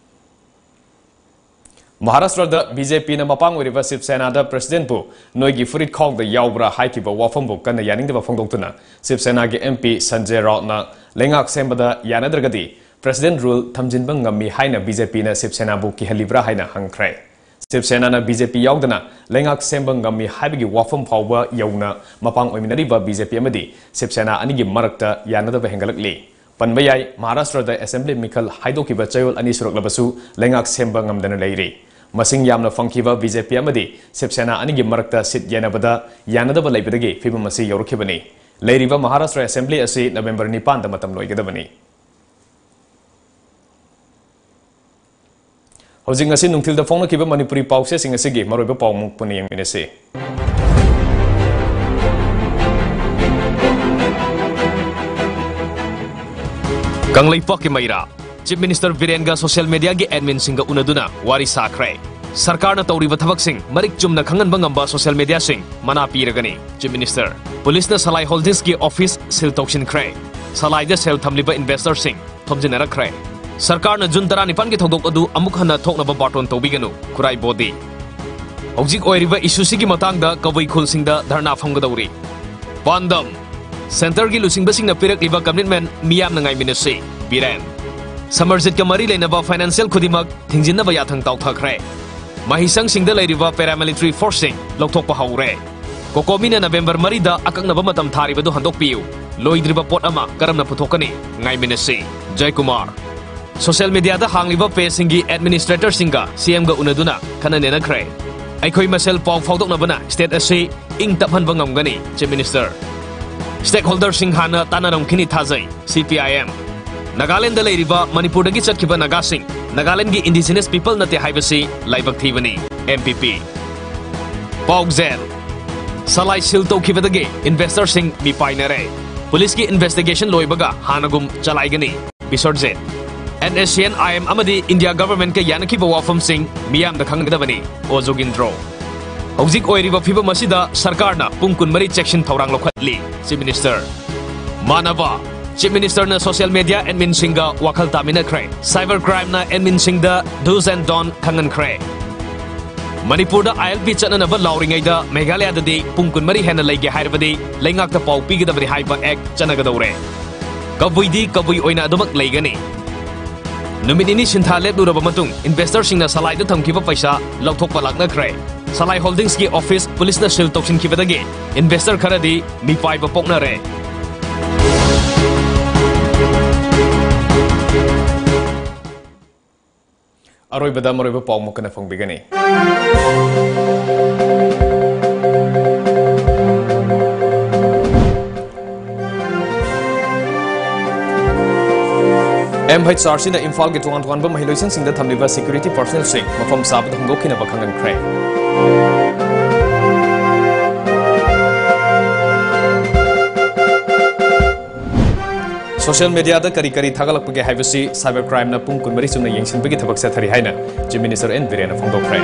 ꯃꯍꯥꯔꯥꯁꯇ꯭ꯔꯗ ꯕꯤ ꯖꯦ ꯄꯤꯅ ꯃꯄꯥꯡ ꯑꯣꯏꯔꯤꯕ ꯁꯤꯕ ꯁꯦꯅꯥꯗ ꯄ꯭ꯔꯁꯤꯗꯦꯟꯠꯄꯨ "ꯅꯣꯏꯒꯤ ꯐꯨꯔꯤꯠ ꯈꯥꯎꯗ ꯌꯥꯎꯕ꯭ꯔꯥ?" ꯍꯥꯏꯈꯤꯕ ꯋꯥꯐꯝꯕꯨ ꯀꯟꯅ ꯌꯥꯅꯤꯡꯗꯕ ꯐꯣꯡꯗꯣꯛꯇꯨꯅ ꯁꯤꯕ ꯁꯦꯅꯥꯒꯤ ꯑꯦꯝ ꯄꯤ ꯁꯟꯖꯌ ꯔꯥꯎꯠꯅ ꯂꯩꯉꯥꯛ ꯁꯦꯝꯕꯗ ꯌꯥꯅꯗ꯭ꯔꯒꯗꯤ ꯄ꯭ꯔꯁꯤꯗꯦꯟꯠ ꯔꯨꯜ ꯊꯝꯖꯤꯟꯕ ꯉꯝꯃꯤ ꯍꯥꯏꯅ ꯕꯤ ꯖꯦ ꯄꯤꯅ ꯁꯤꯕ ꯁꯦꯅꯥꯕꯨ ꯀꯤꯍꯜꯂꯤꯕ꯭ꯔꯥ ꯍꯥꯏꯅ ꯍꯪꯈ꯭ꯔꯦ꯫ ꯁꯤꯕ ꯁꯦꯅꯥꯅ ꯕꯤ ꯖꯦ ꯄꯤ ꯌꯥꯎꯗꯅ ꯂꯩꯉꯥꯛ ꯁꯦꯝꯕ ꯉꯝꯃꯤ ꯍꯥꯏꯕꯒꯤ ꯋꯥꯐꯝ ꯐꯥꯎꯕ ꯌꯧꯅ ꯃꯄꯥꯡ ꯑꯣꯏꯃꯤꯟꯅꯔꯤꯕ ꯕꯤ ꯖꯦ ꯄꯤ ꯑꯃꯗꯤ ꯁꯤꯕ ꯁꯦꯅꯥ ꯑꯅꯤꯒꯤ ꯃꯔꯛꯇ ꯌꯥꯅꯗꯕ ꯍꯦꯟꯒꯠꯂꯛꯂꯤ꯫ ꯄꯟꯕ ꯌꯥꯏ, ꯃꯍꯥꯔꯥꯁꯇ꯭ꯔꯗ ꯑꯦꯁꯦꯝꯕ꯭ꯂꯤ ꯃꯤꯈꯜ ꯍꯥꯏꯗꯣꯛꯈꯤꯕ ꯆꯌꯣꯜ ꯑꯅꯤ ꯁꯨꯔꯛꯂꯕꯁꯨ ꯂꯩꯉꯥꯛ ꯁꯦꯝꯕ ꯉꯝꯗꯅ ꯂꯩꯔꯤ꯫ ꯃꯁꯤꯡ ꯌꯥꯝꯅ ꯐꯪꯈꯤꯕ ꯕꯤ ꯖꯦ ꯄꯤ ꯑꯃꯗꯤ ꯁꯤꯕ ꯁꯦꯅꯥ ꯑꯅꯤꯒꯤ ꯃꯔꯛꯇ ꯁꯤꯠ ꯌꯦꯟꯅꯕꯗ ꯌꯥꯅꯗꯕ ꯂꯩꯕꯗꯒꯤ ꯐꯤꯕꯝ ꯑꯁꯤ ꯌꯧꯔꯛꯈꯤꯕꯅꯤ꯫ ꯂꯩꯔꯤꯕ ꯃꯍꯥꯔꯥꯁꯇ꯭ꯔ ꯑꯦꯁꯦꯝꯕ꯭ꯂꯤ ꯑꯁꯤ ꯅꯕꯦꯝꯕꯔ ꯅꯤꯄꯥꯟꯗ ꯃꯇꯝ ꯂꯣꯏꯒꯗꯕꯅꯤ꯫ ꯍꯧꯖꯤꯛ ꯉꯁꯤ ꯅꯨꯡꯊꯤꯜꯗ ꯐꯣꯡꯅꯈꯤꯕ ꯃꯅꯤꯄꯨꯔꯤ ꯄꯥꯎꯆꯦꯁꯤꯡ ꯑꯁꯤꯒꯤ ꯃꯔꯨꯑꯣꯏꯕ ꯄꯥꯎꯃꯨꯛ ꯄꯨꯟꯅ ꯌꯦꯡꯃꯤꯟꯅꯁꯤ꯫ ꯀꯪꯂꯩꯄꯥꯛꯀꯤ ꯃꯩꯔꯥ꯫ Chief Minister ꯕꯤꯔꯦꯟꯒ social mediaꯒꯤ adminꯁꯤꯡꯒ ꯎꯅꯗꯨꯅ ꯋꯥꯔꯤ ꯁꯥꯈ꯭ꯔꯦ꯫ ꯁꯔꯀꯥꯔꯅ ꯇꯧꯔꯤꯕ ꯊꯕꯛꯁꯤꯡ ꯃꯔꯤꯛ ꯆꯨꯝꯅ ꯈꯪꯍꯟꯕ ꯉꯝꯕ social mediaꯁꯤꯡ ꯃꯅꯥ ꯄꯤꯔꯒꯅꯤ꯫ Chief Minister꯫ ꯄꯨꯂꯤꯁꯅ ꯁꯂꯥꯏ Holdingsꯀꯤ office seal ꯇꯧꯁꯤꯟꯈ꯭ꯔꯦ꯫ ꯁꯂꯥꯏꯗ ꯁꯦꯜ ꯊꯝꯂꯤꯕ investorꯁꯤꯡ ꯊꯣꯝꯖꯤꯟꯅꯔꯛꯈ꯭ꯔꯦ꯫ ꯁꯔꯀꯥꯔꯅ June ꯇꯔꯥꯅꯤꯄꯥꯟꯒꯤ ꯊꯧꯗꯣꯛ ꯑꯗꯨ ꯑꯃꯨꯛ ꯍꯟꯅ ꯊꯣꯛꯅꯕ ꯕꯥꯔꯇꯣꯟ ꯇꯧꯕꯤꯒꯅꯨ, ꯈꯨꯔꯥꯏꯕꯣꯗꯤ꯫ ꯍꯧꯖꯤꯛ ꯑꯣꯏꯔꯤꯕ issueꯁꯤꯒꯤ ꯃꯇꯥꯡꯗ ꯀꯕꯨꯏ ꯈꯨꯜꯁꯤꯡꯗ ꯙꯔꯅꯥ ꯐꯝꯒꯗꯧꯔꯤ꯫ ꯄꯥꯟꯗꯝ: centreꯒꯤ ꯂꯨꯆꯤꯡꯕꯁꯤꯡꯅ ꯄꯤꯔꯛꯂꯤꯕ commitment ꯃꯤꯌꯥꯝꯅ ꯉꯥꯏꯃꯤꯟꯅꯁꯤ, ꯕꯤꯔꯦꯟ꯫ ꯁꯃꯔꯖꯤꯠꯀ ꯃꯔꯤ ꯂꯩꯅꯕ financial ꯈꯨꯗꯤꯡꯃꯛ ꯊꯤꯡꯖꯤꯟꯅꯕ ꯌꯥꯊꯪ ꯇꯥꯎꯊꯈ꯭ꯔꯦ꯫ ꯃꯍꯩꯁꯪꯁꯤꯡꯗ ꯂꯩꯔꯤꯕ paramilitary forceꯁꯤꯡ ꯂꯧꯊꯣꯛꯄ ꯍꯧꯔꯦ꯫ COCOMIꯅ November ꯃꯔꯤꯗ ꯑꯀꯛꯅꯕ ꯃꯇꯝ ꯊꯥꯔꯤꯕꯗꯨ ꯍꯟꯗꯣꯛꯄꯤꯌꯨ꯫ ꯂꯣꯏꯗ꯭ꯔꯤꯕ ꯄꯣꯠ ꯑꯃ ꯀꯔꯝꯅ ꯄꯨꯊꯣꯛꯀꯅꯤ? ꯉꯥꯏꯃꯤꯟꯅꯁꯤ꯫ ꯖꯌꯀꯨꯃꯥꯔ꯫ Social mediaꯗ ꯍꯥꯡꯂꯤꯕ pageꯁꯤꯡꯒꯤ administratorꯁꯤꯡꯒ CMꯒ ꯎꯅꯗꯨꯅ ꯈꯟꯅ ꯅꯩꯅꯈ꯭ꯔꯦ꯫ ꯑꯩꯈꯣꯏ ꯃꯁꯦꯜ ꯄꯥꯎ ꯐꯥꯎꯗꯣꯛꯅꯕꯅ state ꯑꯁꯤ ꯏꯪ ꯇꯞꯍꯟꯕ ꯉꯝꯒꯅꯤ, Chief Minister꯫ Stakeholderꯁꯤꯡ ꯍꯥꯟꯅ ꯇꯥꯟꯅꯔꯝꯈꯤꯅꯤ ꯊꯥꯖꯩ, CPIM꯫ ꯅꯥꯒꯥꯂꯦꯟꯗ ꯂꯩꯔꯤꯕ ꯃꯅꯤꯄꯨꯔꯗꯒꯤ ꯆꯠꯈꯤꯕ ꯅꯥꯒꯥꯁꯤꯡ ꯅꯥꯒꯥꯂꯦꯟꯒꯤ indigenous people ꯅꯠꯇꯦ ꯍꯥꯏꯕꯁꯤ ꯂꯥꯏꯕꯛ ꯊꯤꯕꯅꯤ, MPP꯫ ꯄꯥꯎꯖꯦꯜ: ꯁꯂꯥꯏ seal ꯇꯧꯈꯤꯕꯗꯒꯤ investorꯁꯤꯡ ꯃꯤꯄꯥꯏꯅꯔꯦ꯫ ꯄꯨꯂꯤꯁꯀꯤ investigation ꯂꯣꯏꯕꯒ ꯍꯥꯟꯅꯒꯨꯝ ꯆꯂꯥꯏꯒꯅꯤ꯫ ꯕꯤꯁ꯭ꯋꯖꯤꯠ꯫ NSCN-IM ꯑꯃꯗꯤ India governmentꯀ ꯌꯥꯅꯈꯤꯕ ꯋꯥꯐꯝꯁꯤꯡ ꯃꯤꯌꯥꯝꯗ ꯈꯪꯒꯗꯕꯅꯤ, ꯑꯣ ꯖꯣꯒꯤꯟꯗ꯭ꯔꯣ꯫ ꯍꯧꯖꯤꯛ ꯑꯣꯏꯔꯤꯕ ꯐꯤꯕꯝ ꯑꯁꯤꯗ ꯁꯔꯀꯥꯔꯅ ꯄꯨꯡ ꯀꯨꯟꯃꯔꯤ ꯆꯦꯛꯁꯤꯟ ꯊꯧꯔꯥꯡ ꯂꯧꯈꯠꯂꯤ, Chief Minister꯫ ꯃꯥꯟꯅꯕ꯫ Chief Ministerꯅ social media adminꯁꯤꯡꯒ ꯋꯥꯈꯜ ꯇꯥꯃꯤꯟꯅꯈ꯭ꯔꯦ꯫ Cyber crimeꯅ adminꯁꯤꯡꯗ do's and don't ꯈꯪꯍꯟꯈ꯭ꯔꯦ꯫ ꯃꯅꯤꯄꯨꯔꯗ ILP ꯆꯠꯅꯅꯕ ꯂꯥꯎꯔꯤꯉꯩꯗ ꯃꯦꯘꯥꯂꯌꯥꯗꯗꯤ ꯄꯨꯡ ꯀꯨꯟꯃꯔꯤ ꯍꯦꯟꯅ ꯂꯩꯒꯦ ꯍꯥꯏꯔꯕꯗꯤ ꯂꯩꯉꯥꯛꯇ ꯄꯥꯎ ꯄꯤꯒꯗꯕꯅꯤ ꯍꯥꯏꯕ act ꯆꯠꯅꯒꯗꯧꯔꯦ꯫ ꯀꯕꯨꯏꯗꯤ ꯀꯕꯨꯏ ꯑꯣꯏꯅ ꯑꯗꯨꯃꯛ ꯂꯩꯒꯅꯤ꯫ ꯅꯨꯃꯤꯠ ꯅꯤꯅꯤ ꯁꯤꯟꯊꯥ ꯂꯦꯞꯂꯨꯔꯕ ꯃꯇꯨꯡ investorꯁꯤꯡꯅ ꯁꯂꯥꯏꯗ ꯊꯝꯈꯤꯕ ꯄꯩꯁꯥ ꯂꯧꯊꯣꯛꯄ ꯂꯥꯛꯅꯈ꯭ꯔꯦ꯫ ꯁꯂꯥꯏ Holdingsꯀꯤ office ꯄꯨꯂꯤꯁꯅ seal ꯇꯧꯁꯤꯟꯈꯤꯕꯗꯒꯤ investor ꯈꯔꯗꯤ ꯃꯤꯄꯥꯏꯕ ꯄꯣꯛꯅꯔꯦ꯫ ꯑꯔꯣꯏꯕꯗ ꯃꯔꯨꯑꯣꯏꯕ ꯄꯥꯎ ꯑꯃꯨꯛ ꯍꯟꯅ ꯐꯪꯕꯤꯒꯅꯤ꯫ ꯑꯦꯝ ꯑꯩꯆ ꯑꯥꯔ ꯁꯤꯅ ꯏꯝꯐꯥꯜꯒꯤ ꯇꯣꯉꯥꯟ ꯇꯣꯉꯥꯟꯕ ꯃꯍꯩꯂꯣꯏꯁꯪꯁꯤꯡꯗ ꯊꯝꯂꯤꯕ ꯁꯦꯀ꯭ꯌꯨꯔꯤꯇꯤ ꯄꯔꯁꯅꯦꯜꯁꯤꯡ ꯃꯐꯝ ꯆꯥꯕꯗ ꯍꯣꯡꯗꯣꯛꯈꯤꯅꯕ ꯈꯪꯍꯟꯈ꯭ꯔꯦ꯫ ꯁꯣꯁꯤꯌꯦꯜ ꯃꯤꯗꯤꯌꯥꯗ ꯀꯔꯤ ꯀꯔꯤ ꯊꯥꯒꯠꯂꯛꯄꯒꯦ ꯍꯥꯏꯕꯁꯤ ꯁꯥꯏꯕꯔ ꯀ꯭ꯔꯥꯏꯝꯅ ꯄꯨꯡ ꯀꯨꯟꯃꯔꯤ ꯆꯨꯞꯅ ꯌꯦꯡꯁꯤꯟꯕꯒꯤ ꯊꯕꯛ ꯆꯠꯊꯔꯤ ꯍꯥꯏꯅ ꯆꯤꯐ ꯃꯤꯅꯤꯁꯇꯔ ꯑꯦꯟ ꯕꯤꯔꯦꯟꯅ ꯐꯣꯡꯗꯣꯛꯈ꯭ꯔꯦ꯫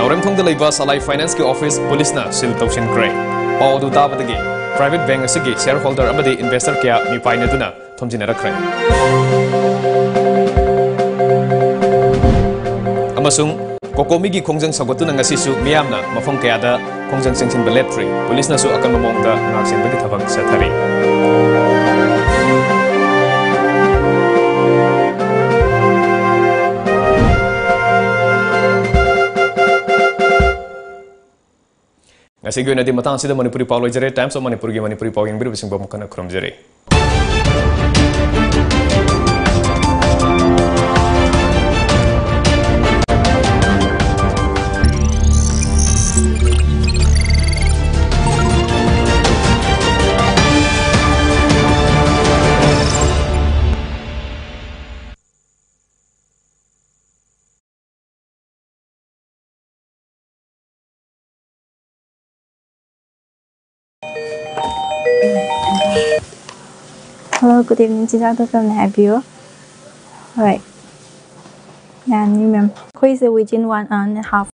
ꯅꯥꯎꯔꯦꯝꯊꯣꯡꯗ ꯂꯩꯕ ꯁꯂꯥꯏ ꯐꯥꯏꯅꯥꯟꯁꯀꯤ ꯑꯣꯐꯤꯁ ꯄꯨꯂꯤꯁꯅ ꯁꯤꯜ ꯇꯧꯁꯤꯟꯈ꯭ꯔꯦ꯫ ꯄꯥꯎ ꯑꯗꯨ ꯇꯥꯕꯗꯒꯤ ꯄ꯭ꯔꯥꯏꯚꯦꯠ ꯕꯦꯡꯛ ꯑꯁꯤꯒꯤ ꯁꯤꯌꯔ ꯍꯣꯜꯗꯔ ꯑꯃꯗꯤ ꯏꯟꯚꯦꯁꯇꯔ ꯀꯌꯥ ꯃꯤꯄꯥꯏꯅꯗꯨꯅ ꯊꯣꯝꯖꯤꯟꯅꯔꯛꯈ꯭ꯔꯦ꯫ ꯑꯃꯁꯨꯡ ꯀꯣꯀꯣꯃꯤꯒꯤ ꯈꯣꯡꯖꯪ ꯁꯧꯒꯠꯇꯨꯅ ꯉꯁꯤꯁꯨ ꯃꯤꯌꯥꯝꯅ ꯃꯐꯝ ꯀꯌꯥꯗ ꯈꯣꯡꯖꯪ ꯆꯪꯁꯤꯟꯕ ꯂꯦꯞꯇ꯭ꯔꯤ꯫ ꯄꯨꯂꯤꯁꯅꯁꯨ ꯑꯀꯟꯕ ꯃꯑꯣꯡꯗ ꯉꯥꯛꯁꯦꯟꯕꯒꯤ ꯊꯕꯛ ꯆꯠꯊꯔꯤ꯫ ꯉꯁꯤꯒꯤ ꯑꯣꯏꯅꯗꯤ ꯃꯇꯥꯡ ꯑꯁꯤꯗ ꯃꯅꯤꯄꯨꯔꯤ ꯄꯥꯎ ꯂꯣꯏꯖꯔꯦ꯫ Times of ꯃꯅꯤꯄꯨꯔꯒꯤ ꯃꯅꯤꯄꯨꯔꯤ ꯄꯥꯎ ꯌꯦꯡꯕꯤꯔꯤꯕꯁꯤꯡꯕꯨ ꯑꯃꯨꯛ ꯍꯟꯅ ꯈꯨꯔꯨꯝꯖꯔꯤ꯫ Hello, good evening. ꯆꯤꯟꯖꯥꯛꯇꯣ ꯀꯔꯝꯅ ꯍꯥꯏꯕꯤꯌꯨ? ꯍꯣꯏ, ꯌꯥꯅꯤ, ma'am. ꯑꯩꯈꯣꯏꯁꯦ within one and a half